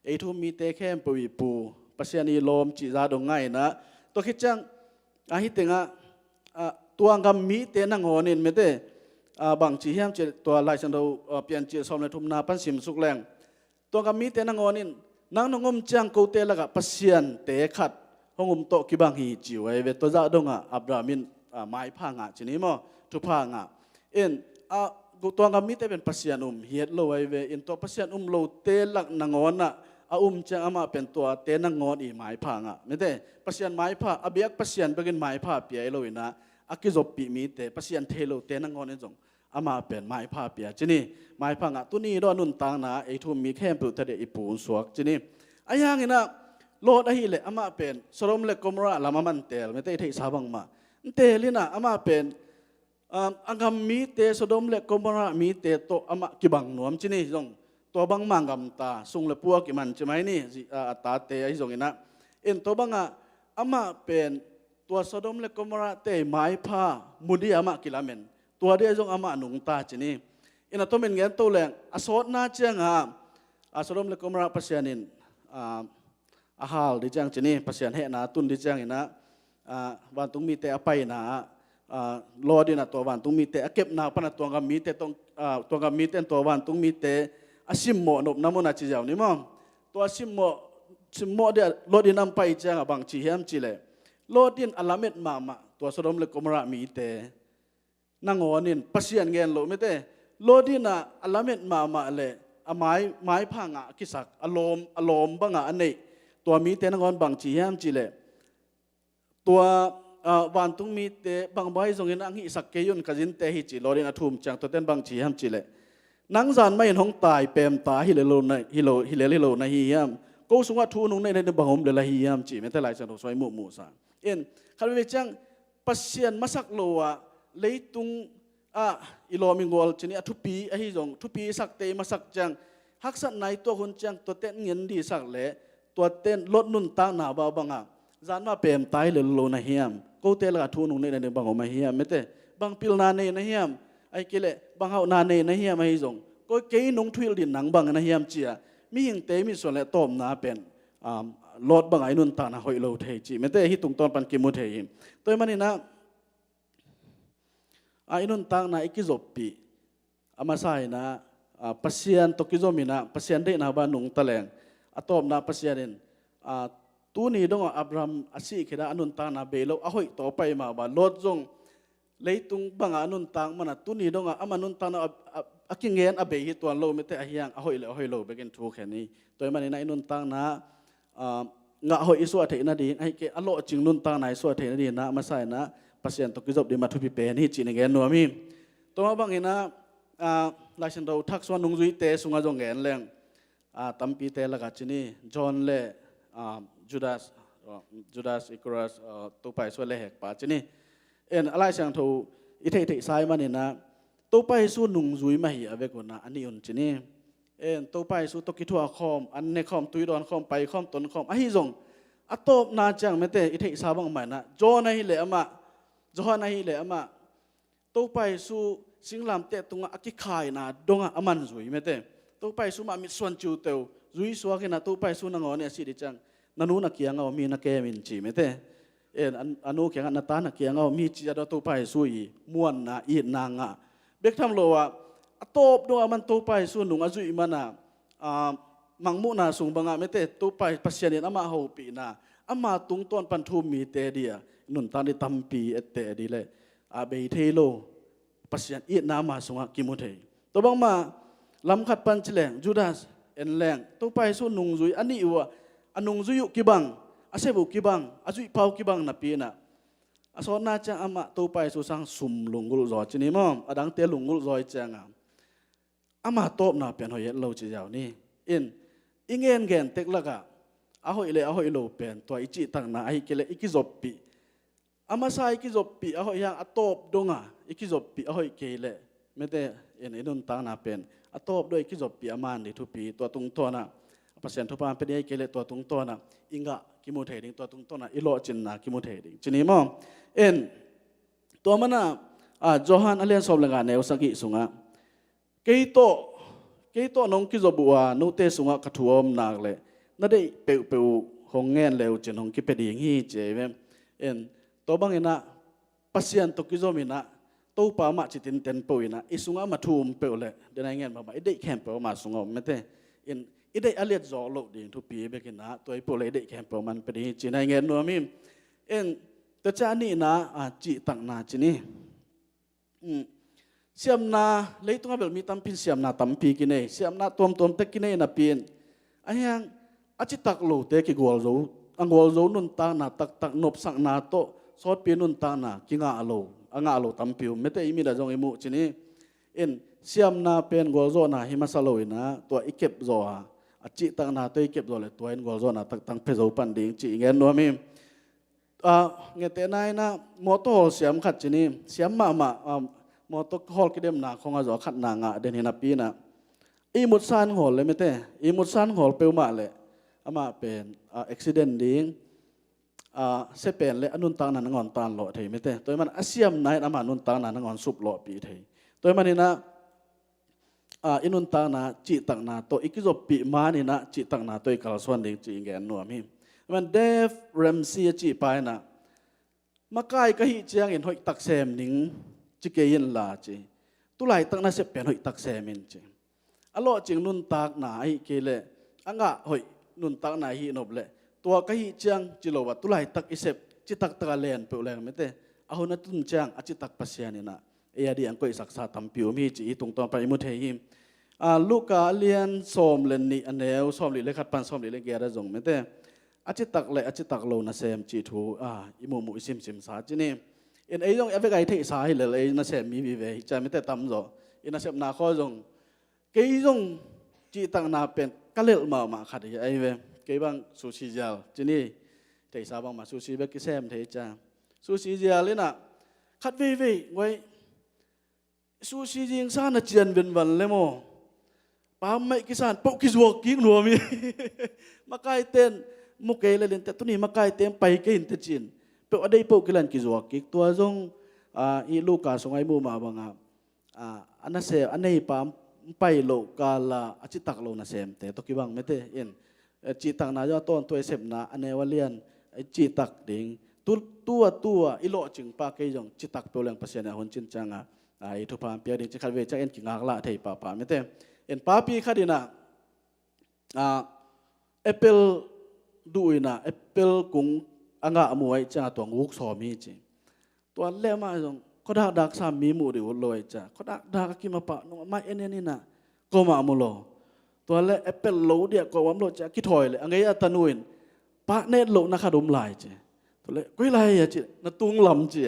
ei thu-um mite khempeuh i pu, Pasian i lawm cih za dong ngainah. Tua khit ciang ahi tengah, ah, tua gam mite nangawnin mete, ah, bangci hiam cih tua Lai Siangtho, ah, Piancil sawm le thumna pan sim suk leng. Tua gam mite nangawnin nang nong om ciang kote lakah pasiante khat hong um tawh kibang hi ci uh ahi ve. Tua zah dongah Abraham in, ah, maipha ngah ci ni maw, thupha ngah. In, ah, tua gam mite pen Pasian um hiat lo ahi ve. In, tua Pasian um lote lak nangawnah a um ciang amah pen tuate nangawn i maipha ngah mete. Pasian maipha, a biak Pasian bekin maipha pia hi loinah a kizoppih mite, Pasian thei lote nangawnin zong amah pen maipha pia ci ni. Maipha ngah tuni dawh a nuntakna ei thu-um mi khempeuh tadeh i pu un suak ci ni. Ahi hanginah Lot ahileh amah pen Sodom le Gomorrah lam a man teel mete, i theihsa bangmah. N teelinah amah pen, um, a gam mite, Sodom le Gomorrah mite tawh amah kibang nuam ci ni zong. Tua bangmah gamta, sung le puak i man ci mai ni, zi-, a, a tate ahi zonginah. In, tua bangah amah pen tua Sodom le Gomorrah te maipha mu dih amah kilamen. Tua dih zong amah nungta ci ni. In, a tomin ngen to leng, a sawtna cianga, a Sodom le Gomorrah Pasian in, a, a hal dih ciang ci ni, Pasian hehna tun dih cianginah, a, vantung mite a paina ah, a, Lot inah tua vantung mite a kepna pana tua gam mite tawh, a, tua gam mite in tua vantung mite a simmawh nopna munah ci ziau ni maw. Tua simmawh simmawh dia Lot in a pai ciangah bang ci hiam cihleh, Lot in a lamet mahmah tua Sodom le Gomorrah mite nangawn in Pasian ngen loh mete, Lot in a lamet mahmah le a mai, maipha ngah a kisak, a lawm, a lawm bangah a neih tua mite nangawn bang ci hiam cihleh, tua, ah, vantung mite bang bang ahi zongin a hong hihsak kei un, ka zinte hi ci Lot in a thum ciang tuaten bang ci hiam cihleh, nang zan mah in hong tai pemta hi lel lo na hi, lo, hi lel hi lo na hi hiam? Ko sungah thu nung neih na ding bang om lel ahi hiam ci mete, Lai Siangtho sung i muhmuhsa. In khat veve ciang Pasian masak lo ah leitung ah i lawm i gual cin i a thupi ahi zong, thupi sakte i masak ciang, haksatna i tuak hun ciang tuaten ngen dihsak le tuaten Lot nuntakna bang bangah zan mah pemta hi lel lo na hiam? Kote lakah thu nung neih na ding bang om ahi hiam mete? Bang pilna nei na hiam? Ahih kei leh bang hauhna nei na hiam ahi zong, koi kei nung thuhilh ding nang bang na hiam ci-a mihingte mitsuan le tawpna pen, um, Lot bangah i nuntakna hoih lo thei ci mete, hih tungtawn pan kimu thei hi. Tua ahih manin ah, a, i nuntakna i kizoppih a masa in ah, a, Pasian tawh kizom in ah Pasian deihna bang nungta leng, a tawpna Pasian in, a, tuni dongah Abraham a sih khit ah a nuntakna bei lo a hoih tawh a pai mah bang, Lot zong leitung bangah a nuntak man ah tuni dongah ama nuntakna a, a, a kingen a bei hi tuan lo mete, ahi hang a hoih le a hoih lo bekin thu khen hi. Tua ahih manin ah i nuntakna, ah, ngah hoih i suah theih nading, ahih kei a lawhcing nuntakna i suah theih nading in ah a masa in ah Pasian tawh kizop ding mah thupi pen hi cih na gen nuam hi. Tua mah bangin ah, ah, Lai Siangtho thak sungah nungzuite sungah zong gen leng, ah, tampite lakah cin hi, John le, ah, Judas, ah, Judas Iskariot, ah, Topa Jesu a lehhekpa cin hi. En, a Lai Siangtho i theihtheihsa ahih manin ah Topa Jesu nungzui mah hi a vek un ah a nih un cin hi. En, Topa Jesu tawh kithuah khawm, an ne khawm, tui dawn khawm, pai khawm, ton khawm, ahi zong a tawpna ciang mete i theihsa bang mah in ah John ahih leh amah, Johan ahih leh amah, Topa Jesu singlamteh tungah a kikhaina dongah a man zui mete. Topa Jesu mah mitsuan ciuteu zui suak in ah Topa Jesu nangawn in a sih ding ciang, na nu na kiangah om hi, na kem in ci mete. En, a, a nu kiangah, na ta na kiangah om hi ci-a dong Topa Jesu i muanna, itna ngah. Bek tham lo ah, a tawp dongah man Topa Jesu nung a zuih man ah, ah, mangmuhna sung bangah mete, Topa Pasian in amah hopihna, ama tungtawn pan thu-um mite dia nuntak ding tampi etteh ding le, a, bei thei lo, Pasian itna ama sungah kimu thei. Tua bangmah lam khat pan ci leng, Judas en leng, Topa Jesu nungzui a nih uh ah, a nungzui uh kibang, a sep uh kibang, a zuihpa uh kibang napi in ah, a sawtna ciang amah Topa Jesu sang sum lunggulh zaw cin hi maw, a dangte lunggulh zaw hi ciangah, ama tawpna pen hoih het lo ci ziau ni. In, i ngen gen tek lakah a hoih le a hoih lo pen tua i cihtakna ahih kei leh i kizoppih, a masa i kizoppih a hoih hiang, a tawp dongah i kizoppih a hoih kei leh mete, in, i nuntakna pen a tawp dongah i kizoppih a man ding thupi, tua tungtawn ah Pasian thupha pia ding ahih kei leh tua tungtawn ah i ngah kimu thei ding, tua tungtawn ah i lawhcinna kimu thei ding cin hi maw. In, tua man ah, ah, Johan a lian sawm le nga neu sagih sungah, kei tawh, kei tawh nong kizop uh a, note sungah ka thu a om nak leh na deih peuhpeuh uh hong ngen le uh cin hong kipia ding hi ci hi ve. En, tua bangin ah Pasian tawh kizom in ah, Topa mah ci tinten peuh in ah, i sungah ama thu um peuh leh, den a i ngen bangmah, i deih khempeuh ama sungah om mete. In, i deih a liat zawh loh ding thupi bek in ah, tua i peuh leh i deih khempeuh man pia ding hi cin a i ngen nuam hi. En, tua ciang a nihna, ah, cihtakna cin hi. Um, siamna, leitungah bel mi tampi in siamna tampi kinei, siamna tuamtuam tek kinei napi in, ahi hang a citak lote kigual zo, a gual zo nuntakna taktak, nopsakna tawh sawtpi nuntakna kingah lo, a ngah lo tampi um mete, i mit ah zong i muh cin hi. In, siamna pen gualzawhna hi masa lo in ah, tua i kep zawh a, a cihtakna tawh i kep zawh leh tua in gualzawhna taktak pia zo pan ding cih i gen nuam hi. Ah, ngetehna in ah mawtaw hawl siam khat cin hi, siam mahmah, ah, mawtaw hawl kidemna khawng ah zaw khatna ngah den hi napi in ah, ihmutsa in hawl leh mete, ihmutsa in hawl peuhmah leh amah pen, ah, accident ding, ah, sia pen leh a nuntakna nangawn tanlawh thei mete. Tua ahih man a siamna in ama nuntakna nangawn suplawhpih thei. Tua ahih manin ah, ah, i nuntakna cihtakna tawh i kizoppih man in ah cihtakna tawh i kalsuan ding cih i gen nuam hi. Ahih man Dave Ramsey a cihpa in ah, makai ka hih ciangin hoihtak sem ning ci kei inla ci, tulaitak nasep pen hoihtak sem in ci. A lawhcing nuntakna ahih kei leh a ngah hoih, nuntakna i hih nop leh tua ka hih ciang ci lo a, tulaitak i sep citak taka len peuh leng mete, a hun a tun ciang a citak Pasian in ah ei a dih ang koihsaksa tampi om hi ci i tungtawn pan i mu thei hi. A, Luka a lian sawm le nih a neu sawm lih le khat pan sawm lih le giat a zong mete, a citak le a citak lo nasem cih thu, a, i muhmuh i simsimsa ci ni. In ei zong a vek a i theihsa hi lel, ei nasem mi vive hi cia mete tamzaw. I nasepna khaw zong, kei zong cihtakna pen ka lelh mahmah khat hi a, ei ve. Kei bang sushi zial ci ni, theihsa bangmah sushi bek kisem thei cia. Sushi zial in ah khat veivei guai, sushi zingsa na cian venvan le maw, pammaih kisan peuh kizuak kik nuam hi. Makaiten mu kei le linte, tuni makaiten pai kei inte cin, peuh a dei peuh kilan kizuak kik. Tua zong, a, i Luka sungah i muh mah bangah, a, a nasem a neipa pai loh kala a citak lo nasemte tawh kibang mete in, e, cihtakna zong a tawntua i sepna a neu a lian i cihtak ding. Tu, tua, tua i lawhcingpa kei zong citak peuh leng Pasian in a hun cin cianga, a, i thupha piak ding ci khat vei ciang in kingaklah thei pahpah mete. In papi khat in ah, a, apple duh in ah apple kung a ngah mu ahih cianga tua nguk sawm hi ci. Tua le amah zong khuadakdak sam mi muh dih ut lo ahih cia, khuadakdak a kim a pah nung amah en en in ah kawmah mu lo. Tua le apple lo dih ah kawmah mu lo cia, a kithawi le a ngei a tanu in pah net lohna khat om lai ci. Tua le koi lai a ci, na tung lam ci.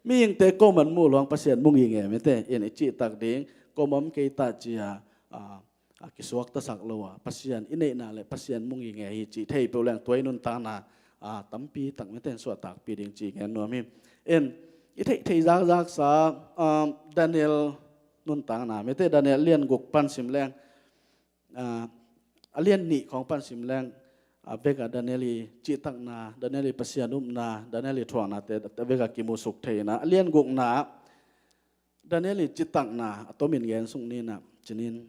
Mihingte kawmah mu lo ang Pasian mu ngingei mete in i cihtak ding, kawmah om kei ta cia, a, a, kisuaktasak lo a, Pasian i neihna le Pasian mu ngingei hi cih thei peuh leng tua i nuntakna, a, tampi tak mete in suahtakpi ding ci gen nuam hi. In i theih theih zakzaksa, a, Daniel nuntakna mete, Daniel lian guk pan sim leng, a, a lian nih khawng pan sim leng, a, vek a Daniel i cihtakna, Daniel i Pasian upna, Daniel i thuaknate vek a kimusuk thei in ah, a lian gukna Daniel i cihtakna a tomin gen suk ni in ah ci ni.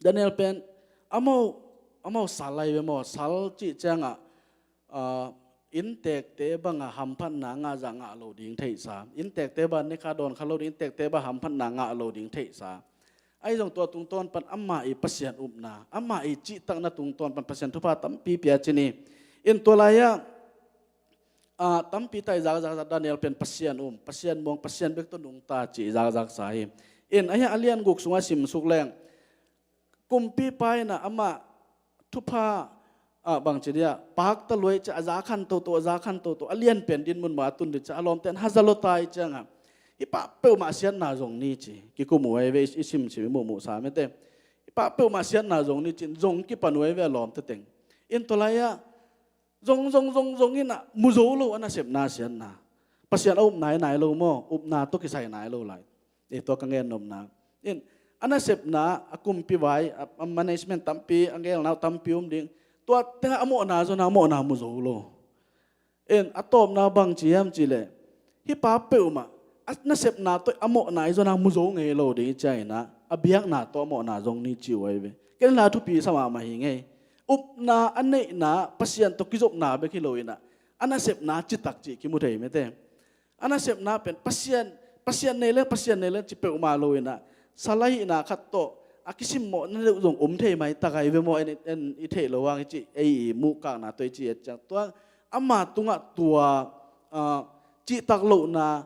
Daniel pen amau, amau sal lai ve maw, sal cih ciangah, a, inntekte bangah hamphatna ngahzah ngah lo ding theihsa, inntekte bang nikha dawn kha lo ding, inntekte bang hamphatna ngah lo ding theihsa. Ahi zong tua tungtawn pan amah i Pasian upna, amah i cihtakna tungtawn pan Pasian thupha tampi pia ci ni. In tua lai-ah, a, tampi ta i zakzaksa, Daniel pen Pasian um, Pasian muang, Pasian bek tawh nungta ci i zakzaksa hi. In ahi a lian guk sungah simsuk leng, kumpipa in ah amah thupha, a, bangci dia pakta luai cia a zakhan toto, a zakhan toto, a lian pen din mun mah a tun dih cia a lawmte in haza lota i ciangah, hih pah peuhmah siatna zong ni ci kikum uh ahi ve. I simsim i muhmuhsa mete, hih pah peuhmah siatna zong ni cin zong kipan uh ahi ve a lawmte teng. In tua lai-ah zong, zong, zong, zong in ah mu zo lo a nasepna siatna. Pasian a upna hi nai lo maw, upna tawh kisai nai lo lai. Eh, tua ka gen nopna. In a nasepna, a kumpi vai, a, a management tampi, a gelna uh tampi um ding. Tua tengah a mawhna zona a mawhna mu zo lo. In a tawpna bangci hiam cih leh, hih pa peuhmah a nasepna tawh a mawhna i zona mu zo ngei lo ding i ciangin ah, a biakna tawh a mawhna zong ni ci uh ahi ve. Ken la thupi sa mahmah hi ngei. Upna a neihna Pasian tawh kizopna bek hi lo in ah, a nasepna citak cih kimu thei mete. A nasepna pen Pasian, Pasian nei leng, Pasian nei leng ci peuhmah lo in ah, sal ahihna khat tawh a kisimmawhna deuh zong om thei maitak ahi ve maw, en, en i theih loh hang i cih, ei i muhkakna tawh i cih et ciang tua, ama tungah tua, a, cihtak lohna,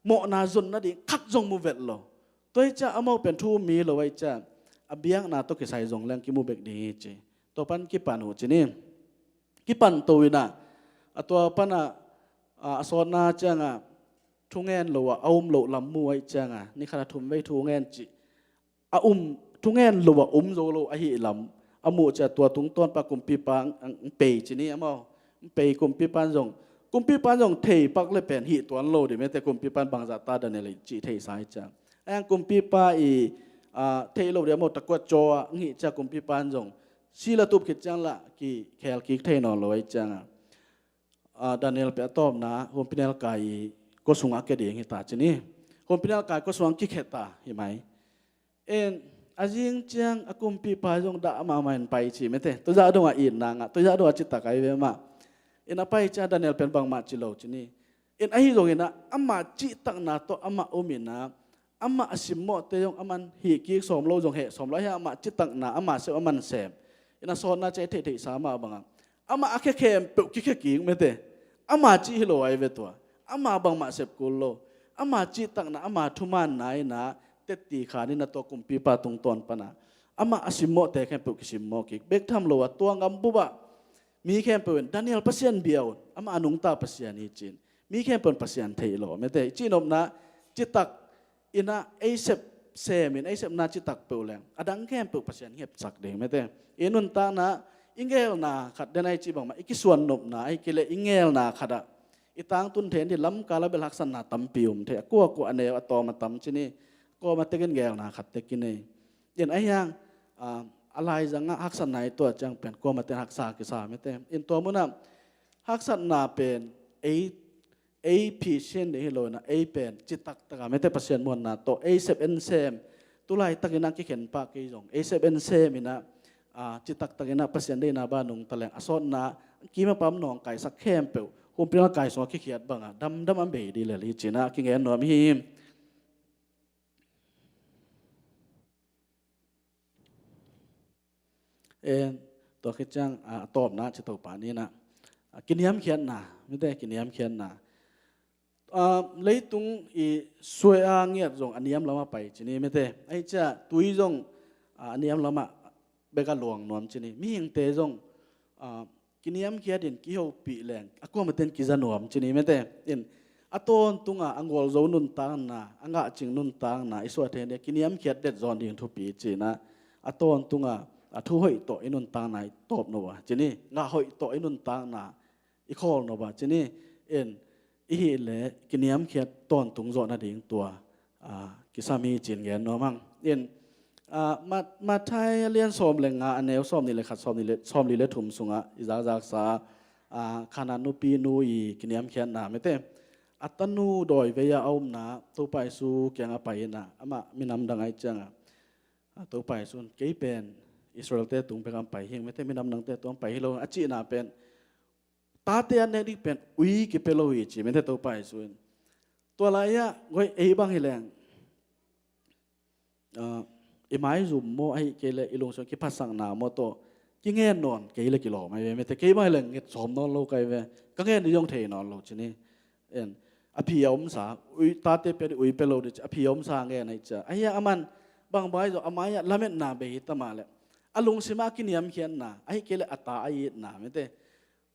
mawhna zon nading khat zong mu vet lo. Tua hi ciah amau pen thu um mi lo ahih ciah, a biakna tawh kisai zong leng kimu bek ding hi ci. Tua pan kipan uh ci ni. Kipan to in ah, a tua pan ah, a, a sawtna ciangah thungen lo ah, a um loh lam mu ahih ciangah, ni khat a thum vei thungen cih a um, thungen lo ah um zo lo ahih lam a muh ciah, tua tungtawn pa kumpipa ang, ang pei ci ni amau. Ang pei kumpipa in zong, kumpipa in zong thei pak le pen hih tuan lo dih mete, kumpipa in bangzah ta dan e le cih theihsa hi ciah. Ang kumpipa i, a, theih lo dih amau takuat caw ah ang hih ciah kumpipa in zong sila tup khit ciang lah kikhel kik thei nawn lo ahih ciangah, a, Daniel peh a tawpna humpinelkai i kua sungah kia ding hi ta ci ni. Humpinelkai kua sungah kikhia ta hi mai. In a zing ciang a kumpipa zong dah mahmah in pai ci mete. Tua zah dongah itna ngah, tua zah dongah citak ahi ve mah. In a pai ciang Daniel pen bangmah ci lo ci ni. In ahi zongin ah amah cihtakna tawh amah um in ah, amah a simmawhte zong aman hih kik sawm lo zong heh sawm lo, ahi amah cihtakna, amah sem, aman sem. Ina sawtna ciang i theihtheihsa mah bangah amah a khia khempeuh kikhia kik mete. Ama cih hi lo ai ve tua. Ama bangmah sep kul lo. Ama cihtakna, ama thumaanna ina tetti khan ina tua kumpipa tungtawn pana amah a simmawhte khempeuh kisimmawh kik. Bek tham lo a tua ngam bupah mi khempeuh in Daniel Pasian bia un. Amah a nungta Pasian hi cin. Mi khempeuh in Pasian thei lo mete. I cihnopna citak ina ei sep sem in ei sepna citak peuh leng a dang khempeuh Pasian ngepsak ding mete. I nuntakna i ngelna khat den ai cih bangmah i kisuan nopna ai kile i ngelna khatah i tangtun thei in di lamkal a bel haksatna tampi um thei a kuakua a neu a tawm a tam cini kuama tekin ngelna khat tekin ei. In a hiang a laizangah haksatna i tuah ciang pen kuama ten haksa kisa mete. In tua munah haksatna pen ei ei phisian ding hi lo ina ei pen citaktakah mete Pasian muanna tawh ei sep en sem. Tulaitak ina kikhen pah kei zong ei sep en sem ina citaktak ina Pasian deihna ba nungta leng a sawtna kima pam nawngkaisak khempeuh humpinal kai sungah kikhiat bangah damdam a bei dih lel hi cina kingen nuam hi. En tua khit ciang a tawpna ci Topa nina a kiniamkhiatna mite kiniamkhiatna. A leitung i suai a ngiat zong a niam lamah pai cini mite ahi cia tui zong a niam lamah beka luang nuam cini mihingte zong a kiniamkhiat in kihopih leng a kuamaten kiza nuam cini mete. In a tawntunga a gualzo nuntakna a ngahcing nuntakna i suah thei dia kiniamkhiat det zawn ding thupi cina a tawntunga a thu hoih tawh i nuntakna i tawp no a cini ngah hoih tawh i nuntakna i khawl no a cini. In i hih le kiniamkhiat tawntung zawh nading tua a kisam hi cin gen nuam hang. In a Mat- Matthai a lian sawm le nga a neu sawm nih le khat sawm nih le sawm li le thum sungah i zakzaksa a Khanaan nupi nu i kiniamkhiatna mete a tanu dawi vei a a umna Topa Jesu kiangah pai ina amah minam dang ai cianga a Topa Jesu in kei pen Israel-te tung pekah pai hing mete minam dangte tung pai hi lo a cihna pen tate an nek ding pen ui kipia lo hi ci mete Topa Jesu in. Tua lai-ah goi ei bang hi leng i maizum maw ahi kei le i lungsim kiphasakna maw tawh kingen nawn kei le kilawm ahi ve mete kei bang hi leng nget sawm nawn lo kai ve ka ngen ding zong thei nawn lo cini. En a phi a omsa ui tate pia dih ui pia lo dih ci a phi a omsa ngen ahi cia ahi a aman bang bai zong a mai-ah lametna bei hi ta mah le a lungsimah a kiniamkhiatna ahi kei le a ta a itna mete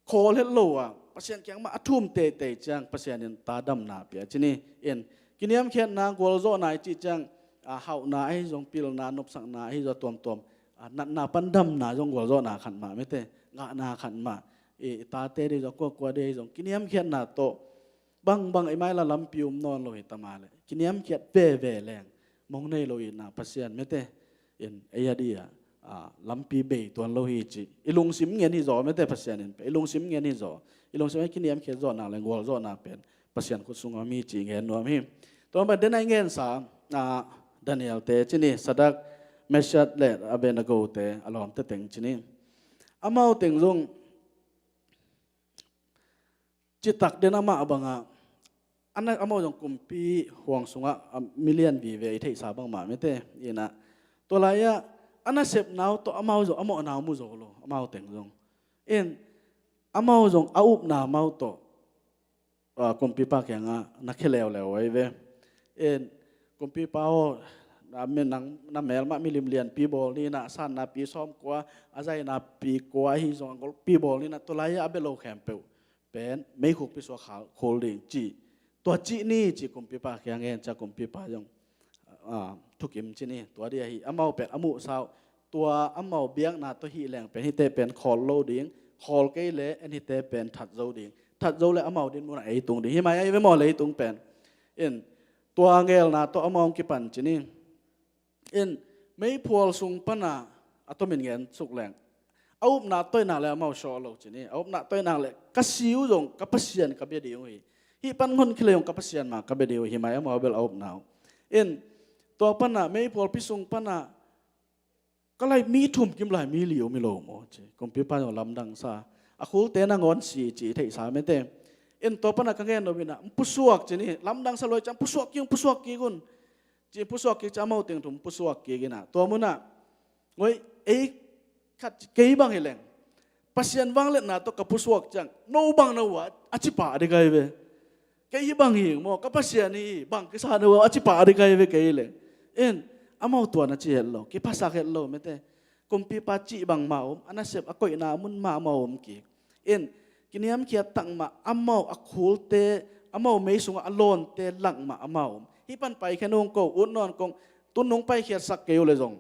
khawl het lo a Pasian kiang mah a thum teitei ciang Pasian in ta damna pia cini. In kiniamkhiatna gualzawhna i cih ciang a hauhna ahi zong pilna nopsakna ahi zong tuamtuam a natna pan damna zong gualzawhna khat mah mete ngahna khat mah i tate dei zong kuakua dei zong kiniamkhiatna tawh bangbang i maila lampi um nawn lo hi ta mah le kiniamkhiat veve leng mong nei lo itna Pasian mete in ei a dia lampi bei tuan lo hi ci i lungsim ngen hi zaw mete Pasian in pe i lungsim ngen hi zaw i lungsim a kiniamkhiat zaw nak le gualzawhna pen Pasian khut sungah mi ci ngen nuam hi. Tua ban den a i ngensa Daniel te cini Sadak Meshak le Abednego te a lawmte teng cini amau teng zong citak den amah bangah ana amau zong kumpi huang sungah a milian vive i theihsa bangmah mete ina tua lai-ah a nasepnau tawh amau zong a mawhnau mu zo lo amau teng zong in amau zong a upna amau tawh kumpipa kiangah na khia leuleu ahi ve. In kumpipa aw na melmah milim lianpi bawl ni na a sannapi sawmkua a zainapi kua ahi zong a golpi bawl ni na tua lai-ah a bia lo khempeuh pen meikhukpi suak khul ding ci tua cih ni ci kumpipa kiang en cia kumpipa zong thukim ci ni tua dih ahi amau pen a muhsa uh tua amau biakna tawh hih leng pen hihte pen khawl lo ding khawl kei le en hihte pen that zo ding that zo le amau din munah ei tung ding hi mai ahi ve maw leitung pen in tua ngelna tawh amau hong kipan ci ni. In meiphual sung pana a tomin ngen suk leng a upna toinak le amau sawh lo ci ni a upna toinak le ka siu zong ka Pasian ka bia ding uh hi hih pan ngon khilei zong ka Pasian ma ka bia ding uh hi mai amau bel a upna uh in tua pana meiphualpi sung pana ka lai mi thum kim lai mi li um hi lo maw ci kumpipa zong lamdang sa a khulte na ngawn si ci i theihsa mete in tua pana ka ngen lo ina pusuak ci ni lamdang sa luai ciang pusuak kik pusuak kik un ci pusuak kik ci amau teng thum pusuak kik ina tua munah ngoi ei Khat kei bang hi leng, Pasian vangliatna tawh ka pusuak ciang, no bang na uh a, a ci pah ding ahi ve. Kei hi bang hi maw, ka Pasian hi bang kisa na uh a, a ci pah ding ahi ve kei hi leng. In, amau tua na ci het lo, kiphasak het lo, mete. Kumpipa cih bang mah om, a nasep a koihna mun mah amau om kik. In, kiniamkhiat tak mah, amau a khulte, amau mei sungah a lawnte lak mah amau om. Hih pan paikhia nung ko, ut nawn kong, tun nung paikhiatsak kei uh le zong,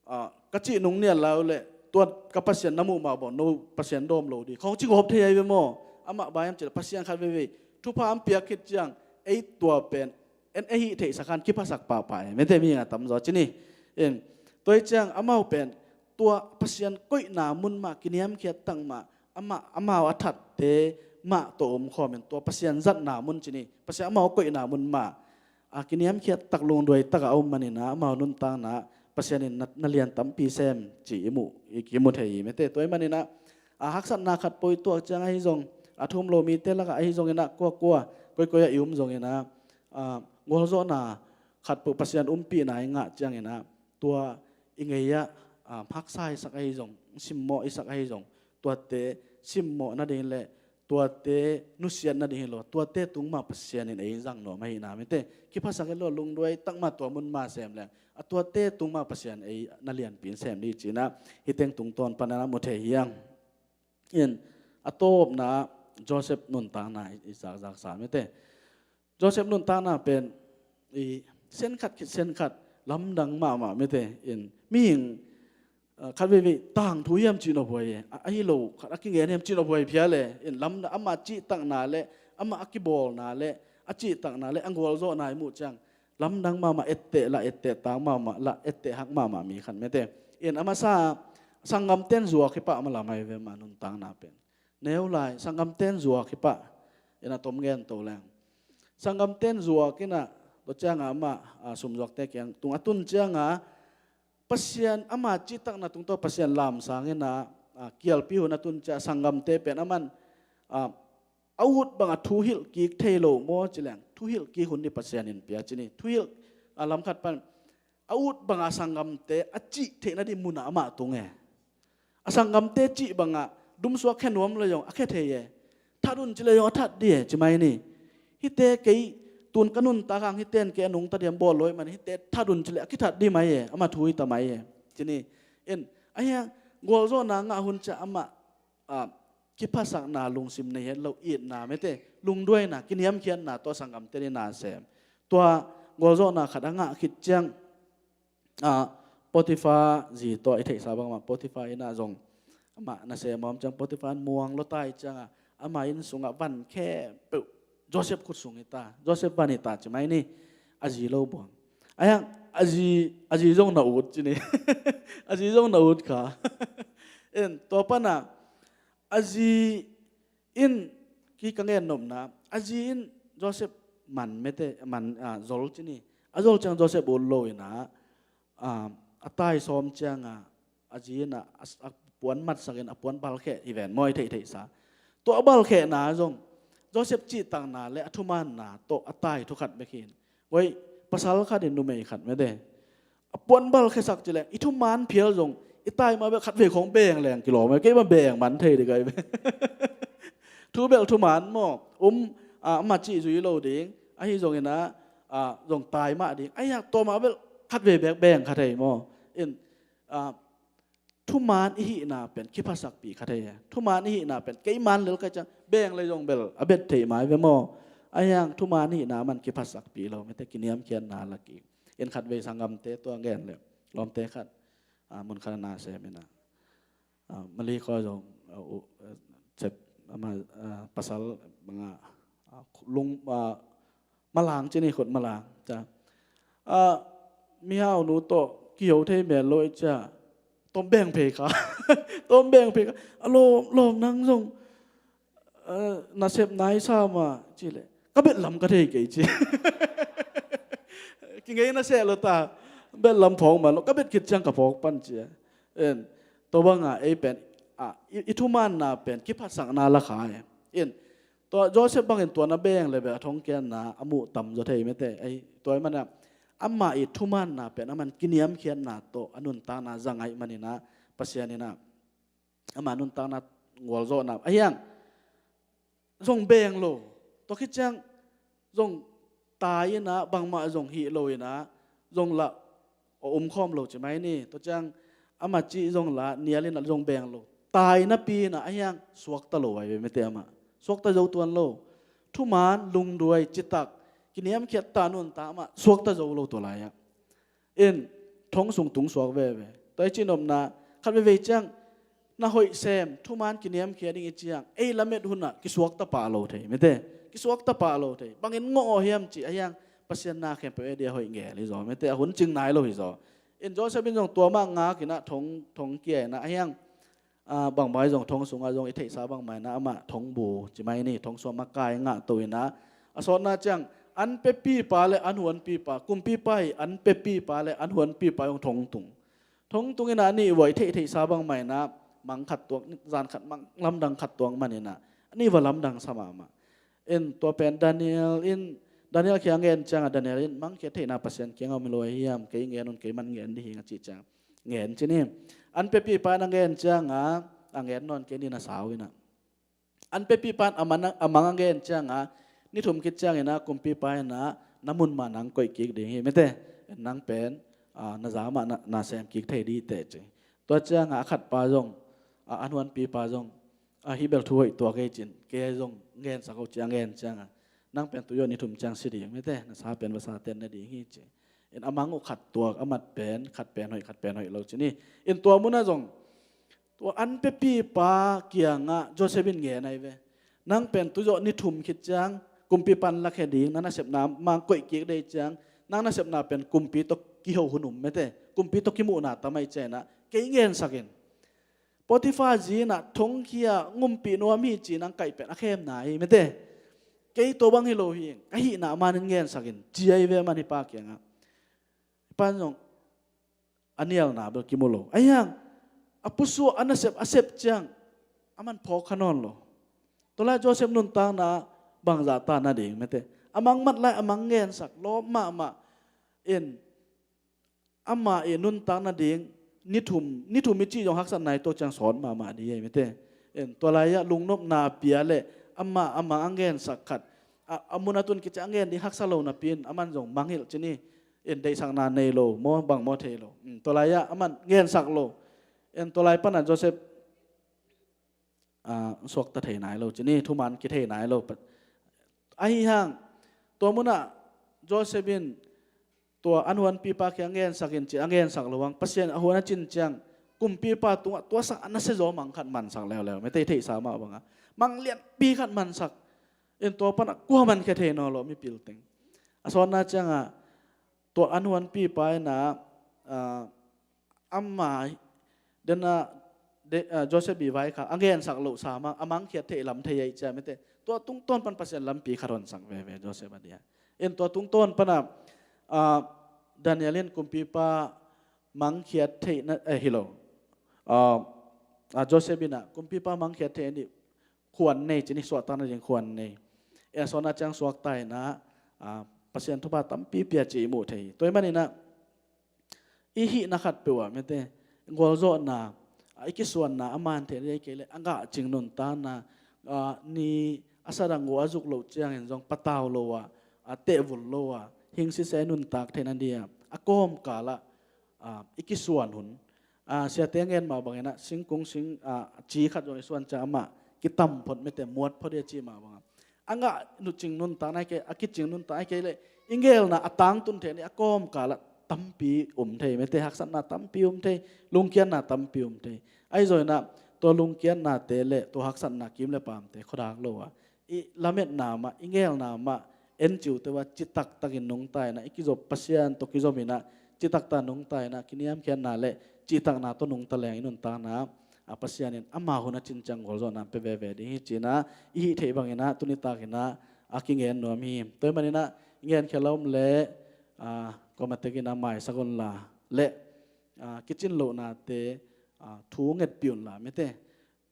ah, ka cih nung nial lai uh le, tua ka Pasian na muh mah bang, no Pasian dawm lo ding khong ci gawp thei ahi ve maw? Amah bang hiam cih leh Pasian khat veivei thupha an piak khit ciang, ei tua pen en ei hih theihsak khan kiphasak pahpah e, mete, mi nga tamzaw ci ni. In, tua hi ciang amau pen tua Pasian koihna mun mah, kiniamkhiat tak mah, amah, amau a thatte mah tawh om khawm in, tua Pasian zatna mun ci ni, Pasian amau koihna mun mah, a, kiniamkhiat tak, lungduai tak a om manin ah, amau nuntakna Pasian in na, na lian tampi sem ci i mu, i kimu thei hi, mete. Tua ahih manin ah, a, haksatna khat poi tuak ciang ahi zong, a thum lo mite lakah ahi zongin ah, kuakua, koikoi ah i om zongin ah, a, gualzawhna khat po Pasian umpihna i ngah ciangin ah, tua i ngei ah, a, haksa i sak ahi zong, simmawh i sak ahi zong, tuate simmawh nading le tuate nusiat nading hi lo, tuate tung mah Pasian in ei zang nuam ahihna, mete. Kiphasak hi lo, lungduai tak mah tua mun mah sem leng, a, tuate tung mah Pasian ei na lianpi in sem ding hi cihna, hih teng tungtawn panin ah mu thei hi hang. In, a tawpna Joseph nuntakna i, i zakzaksa, mete. Joseph nuntakna pen i sen khat khit sen khat lamdang mahmah, mete. In, mihing, a, khat veivei tangthu hiam cih nop huai e, a, ahi lo khat a kingen hiam cih nop huai phial e. In, lamdang, amah cihtakna le, amah a kibawlna le, a cihtakna le a gualzawhna i muh ciang, lamdang mahmah, etteh lah, etteh tang mahmah lah, etteh hak mahmah mi khat, mete. In, a masa sanggamten zuak hi pah mah lam ahi ve, amah nuntakna pen. Neu lai, sanggamten zuak hi pah. In, a tom gen to leng, sanggamten zuak in ah, tua ciangah amah, a, sumzuakte kiang tung a tun ciangah, Pasian, ama cihtakna tung tawh Pasian lamsang in ah, a, kialpi hun a tun ciah sanggamte pen aman, a, a ut bangah thuhilh kik thei lo maw ci leng, thuhilh kik hun ding Pasian in pia ci ni. Thuhilh, a, lam khat pan a ut bangah sanggamte a cih theih nading munah amah tung e. A sanggamte cih bangah dumsuak khia nuam le zong a khia thei e. That un ci le zong a that ding e, ci mai ni. Hihte kei tun ka nuntak hang, hihte in kei a nungta diam bawl lo ahih manin hihte that un ci le a kithat ding mai e, amah thu hi ta mai e, ci ni. In, ahi hang gualzawhna ngah hun ciah amah, a, kiphasakna lungsim nei het lo, itna, mete, lungduaina, kiniamkhiatna tawh sanggamte ding na sem. Tua gualzawhna khat a ngah khit ciang, a, Potiphar zi tawh, i theihsa bangmah Potiphar inn ah zong amah nasem a om ciang, Potiphar in muang lua ta ahih ciangah, ama inn sungah van khempeuh Joseph khut sung hi ta, Joseph van hi ta, ci mai ni. A zi lo buang. Ahi hang a zi, a zi zong na ut ci ni. A zi zong na ut kha. In, tua panah a zi in, ki ka ngen nopna, a zi in Joseph man, mete, man, a, zol ci ni. A zol ciang Joseph ut lo in ah, a, a tai sawm ciangah a zi in ah, a, a puan matsak in a puan balkheh hi ven maw, i theihtheihsa. Tua a balkhehna zong Joseph cihtakna le a thumaanna tawh a tai thu khat bek hi in. Oi, pasal khat in numei khat, mete, a puan balkhesak ci leng, i thumaan phial zong, i tai mah bel khatvei khong beng leng kilawm e, keimah beng man thei ding ahi ve. Thu bel thumaan maw, um, a, amah cih zui lo ding, ahi zongin ah, a, zong tai mah ding, ahi hang tua mah bel khatvei bek beng kha thei maw. In, a, thumaan i hihna pen kiphasakpih kha thei e. Thumaan i hihna pen kei maan lel ka hih ciang beng le zong bel a bet theih mai ve maw. Ahi hang thumaan i hihna man kiphasakpih lo, mete, kiniamkhiatna lak i. In, khatvei sanggamte tua gen le, lawmte khat, a, mun khat a na sem in ah, a, Mali khua zong, a, u, a, cep, ama, a, pasal bangah, a, lung, a, malang ci ni, khut malang ca. A, mihaunu tawh kiho thei mel lo i cia, tom beng phei kha. Tom beng phei kha. A lawm, lawm, nang zong, a, nasep nai sa mah ci leh, ka bet lam ka thei kei ci. Kingei na seh lo ta, bet lam phawk man lo, ka bet khit ciang ka phawk pan ci. In, tua bangah ei pen, a, i, i thumaanna pen kiphatsakna la kha e. In, tua Joseph bangin tua na beng le bel a thongkiatna a muh tamzaw thei, mete. Ei, tua ahih manin ah, amah i thumaanna pen aman kiniamkhiatna tawh a nuntakna zang ahih manin ah, Pasian in ah ama nuntakna gualzawhna ahiang zong beng lo. Tua khit ciang zong tai in ah bangmah zong hih lo in ah zong lah a umkhawm lo ci mai ni. Tua ciang ama cih zong lah nial in ah zong beng lo. Tai napi in ah ahiang suakta lo ai ve mete ama. Suakta zo tuan lo. Thuman, lungduai, citak, kiniamkhiat ta nuntak ama suakta zo lo tua lai-ah. In thong sung tung suak veve. Tua i cihnopna khat veve ciang na hoih sem, thuman kiniamkhia ding i ciang ei lamet hunah kisuakta pah lo thei mete. Kisuakta pah lo thei. Bangin ngawh aw hiam cih ahiang Pasian na khempeuh ei dia hoih ngel hi zaw mete. A hun cing nai lo hi zaw. In Joseph in zong tua mah ngak in ah thong, thong kia in ah ahiang bangmah zong thong sungah zong i theihsa bangmah in ah amah thongbu ci mai ni, thong sungah makai ngah to in ah a sawtna ciang an pepipa le an huanpipa, kumpipa hi an pepipa le an huanpipa zong thong tung. Thong tung in ah a nih vua i theih theihsa bangmah in ah mang khat tuak, zan khat mang lamdang khat tuak man in ah a nih vua lamdang sa mahmah. In tua pen Daniel in, Daniel khia ngen ciangah Daniel in mang khia theihna Pasian kiangah om hi lo hiam, kei ngen un kei man ngen dih hing a cih ciang ngen ci ni. An pepipa in a ngen ciangah a ngen nawn kei ni na sau in ah. An pepipa in a mang a ngen ciangah ni thum khit ciangin ah kumpipa in ah na mun mah nang koih kik ding hi mete. Nang pen na za mah na sem kik thei dih teh ci. Tua ciangah a khatpa zong, an huanpipa zong, a hi bel thu hoih tuak ei cin, kei zong ngensak ho ci a ngen ciangah nang pen tu yawh ni thum ciang si ding mete, na sa pen va sa ten na ding hi ci. In a mang uh khat tuak, a mat pen khat pen hoih, khat pen hoih lo ci ni. In tua munah zong tua an pepipa kiangah Joseph in ngen ai ve. Nang pen tu zawh ni thum khit ciang kumpipa in lakhia ding, na nasepna mang koih kik dei ciang nang nasepna pen kumpi tawh kiho hun um mete, kumpi tawh kimuhna tam ai ciang in ah kei ngensak in. Potifa zi in ah thongkhia ngumpih nuam hi ci nang kaih pen a khemna hi mete. Kei tua bang hi lo hi, ka hihna man in ngensak in ci ai ve a man hi pa kiangah. Pa in zong a nialna bel kimu lo. Ahiang a pusuah a nasep a sep ciang a man phawk kha nawn lo. Tua lai Joseph nuntakna bangzah ta nading mete. A mang mat lai a mang ngensak lawp mahmah in ama i nuntak nading ni thum, ni thum i cih zong haksatna i tuak ciang sawt mahmah dih ei mete. In tua lai-ah lungnopna pia le ama, a mang a ngensak khat a, a mun a tun kici a ngen ding haksa lo napi in a man zong mangngilh ci ni. In deihsakna nei lo maw, bang maw thei lo. Tua lai-ah a man ngensak lo. In tua lai pana Joseph suakta thei nai lo ci ni, thuman kithei nai lo. Ahi hang tua munah Joseph in tua an huanpipa kiang a ngensak in ci a ngensak lo hang Pasian a huan a cin ciang kumpipa tungah tua sang a nasia zaw mang khat mansak leuleu, mete i theihsa mah bangah mang lianpi khat mansak. In tua panah kua mankhia thei nawn lo mipil teng. A sawtna ciangah tua an huanpipa in ah ama dena Joseph i vaikhak a ngensak loh sam a mangkhiat theih lam thei ahi cia mete. Tua tungtawn pan Pasian lampi khat honsak veve Joseph a dia. In tua tungtawn pana Daniel in kumpipa mangkhiat theihna hi lo. Joseph in ah kumpipa mangkhiat theih a nih khuan nei ci ni, suahtakna ding khuan nei. E a sawtna ciang suakta in ah Pasian thupha tampi pia ci i muh thei. Tua ahih manin ah i hihna khatpeuh ah mete gualzawhna, i kisuanna a man theih ding kei leh a ngah cing nuntakna, ni a sadang uh a zuk loh ciangin zong patau lo ah, a tehvul lo ah hing sisei nuntak theih nading ah a kawmkal ah i kisuan hun. Siate ngen mah bangin ah singkung sing ci khat zong i suan ciang amah kitam phot mete muat phot i a ci mah bangah a ngah nucing nuntak nai kei, a kicing nuntak nai kei leh i ngelna a tangtun theih ni a kawmkal ah tampi um thei mete, haksatna tampi um thei, lungkiatna tampi um thei. Ahi zongin ah tua lungkiatnate le tua haksatna kim le pamte khuadak lo ah i lametna mah, i ngelna mah en ciute uh a citaktakin nungta in ah i kizop Pasian tawh kizom in ah citakta nungta in ah kiniamkhiatna le cihtakna tawh nungta leng i nuntakna ah Pasian in ama hun a cin ciang gualzawhna pia veve ding hi ci in ah i hih theih bangin ah tuni takin ah a kingen nuam hi. Tua ahih manin ah i ngenkhia lo om leh kawmatekin ah maisak unla le kicin lohnate thu ngetpih unla mete.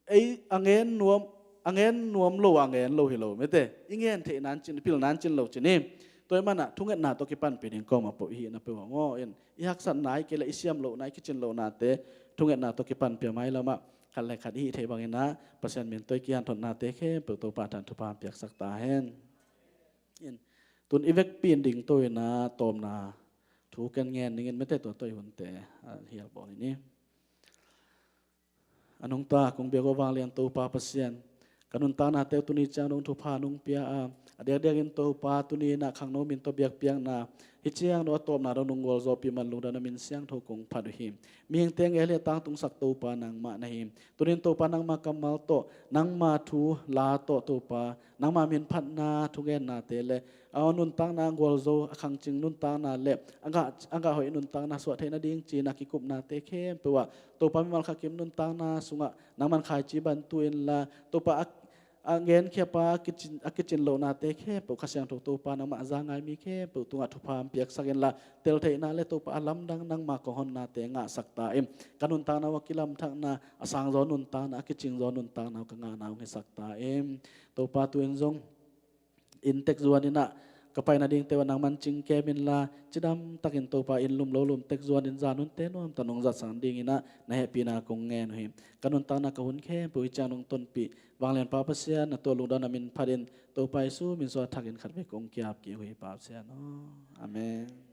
Ei a ngen nuam, a ngen nuam lo a ngen lo hi lo mete. I ngen theih nancin, i pil nancin lo ci ni. Tua ahih manah thungetna tawh kipanpih ding kawmah peuh i hihna peuh ah ngaw in i haksatna hi kei leh i siam lohna, i kicin lohnate thungetna tawh kipan pia mai lamah khat le khat i hih theih bangin ah Pasian min tawh i kihanthawnna te khempeuh Topa than thupha piaksak ta hen. In, tun i vekpi in dingto in ah tawpna thu ken ngen ning in mete tua tawh i hunte a hial bawl in i. A nungta kong biak uh vanglian Topa Pasian, ka nuntaknate uh tuni ciang dong thupha nong pia a, a diakdiakin Topa tuni in ah khangno min tawh biakpiakna hi ciang dong a tawpna dong nong gualzawhpih man lungdamna min siangtho kong phat uh hi. Mihingte ngel hi a tangtungsak Topa nangmah na hi. Tunin Topa nangma kammal tawh, nangma thu la tawh Topa nangma min phatna thugennate le a nuntakna gualzo a khangcing nuntakna le a gah, a gah hoih nuntakna suah theih nading ci-in a kikupnate khempeuh ah Topa mimal khat kim nuntakna sungah nangman khaici bantu inla Topa a, a genkhiapa a kicin, a kicin lohnate khempeuh Kha Siangtho Topa nangmah a za ngai mi khempeuh tungah thupha piaksak inla teltheihna le Topa a lamdang nangma kong honnate ngahsak ta in. Ka nuntakna uh a kilamthakna a sangzaw nuntakna a kicingzaw nuntakna uh ka ngahna uh hisak ta in. Topa tu in zong inn tek zuan in ah ka pai nadingte uh a nangman cingkem inla cidam takin Topa inn lum lo lum tek zuan in zan hunte nuamtak nong zatsak dingin ah na hehpihna kong ngen uh hi. Ka nuntakna ka hun khempeuh hi ciang nong tonpih vanglianpa Pasian na tuah lungdamna min phatin Topa Jesu min suah thakin khatvei kong ki-ap kik uh hi Pasian aw. Amen.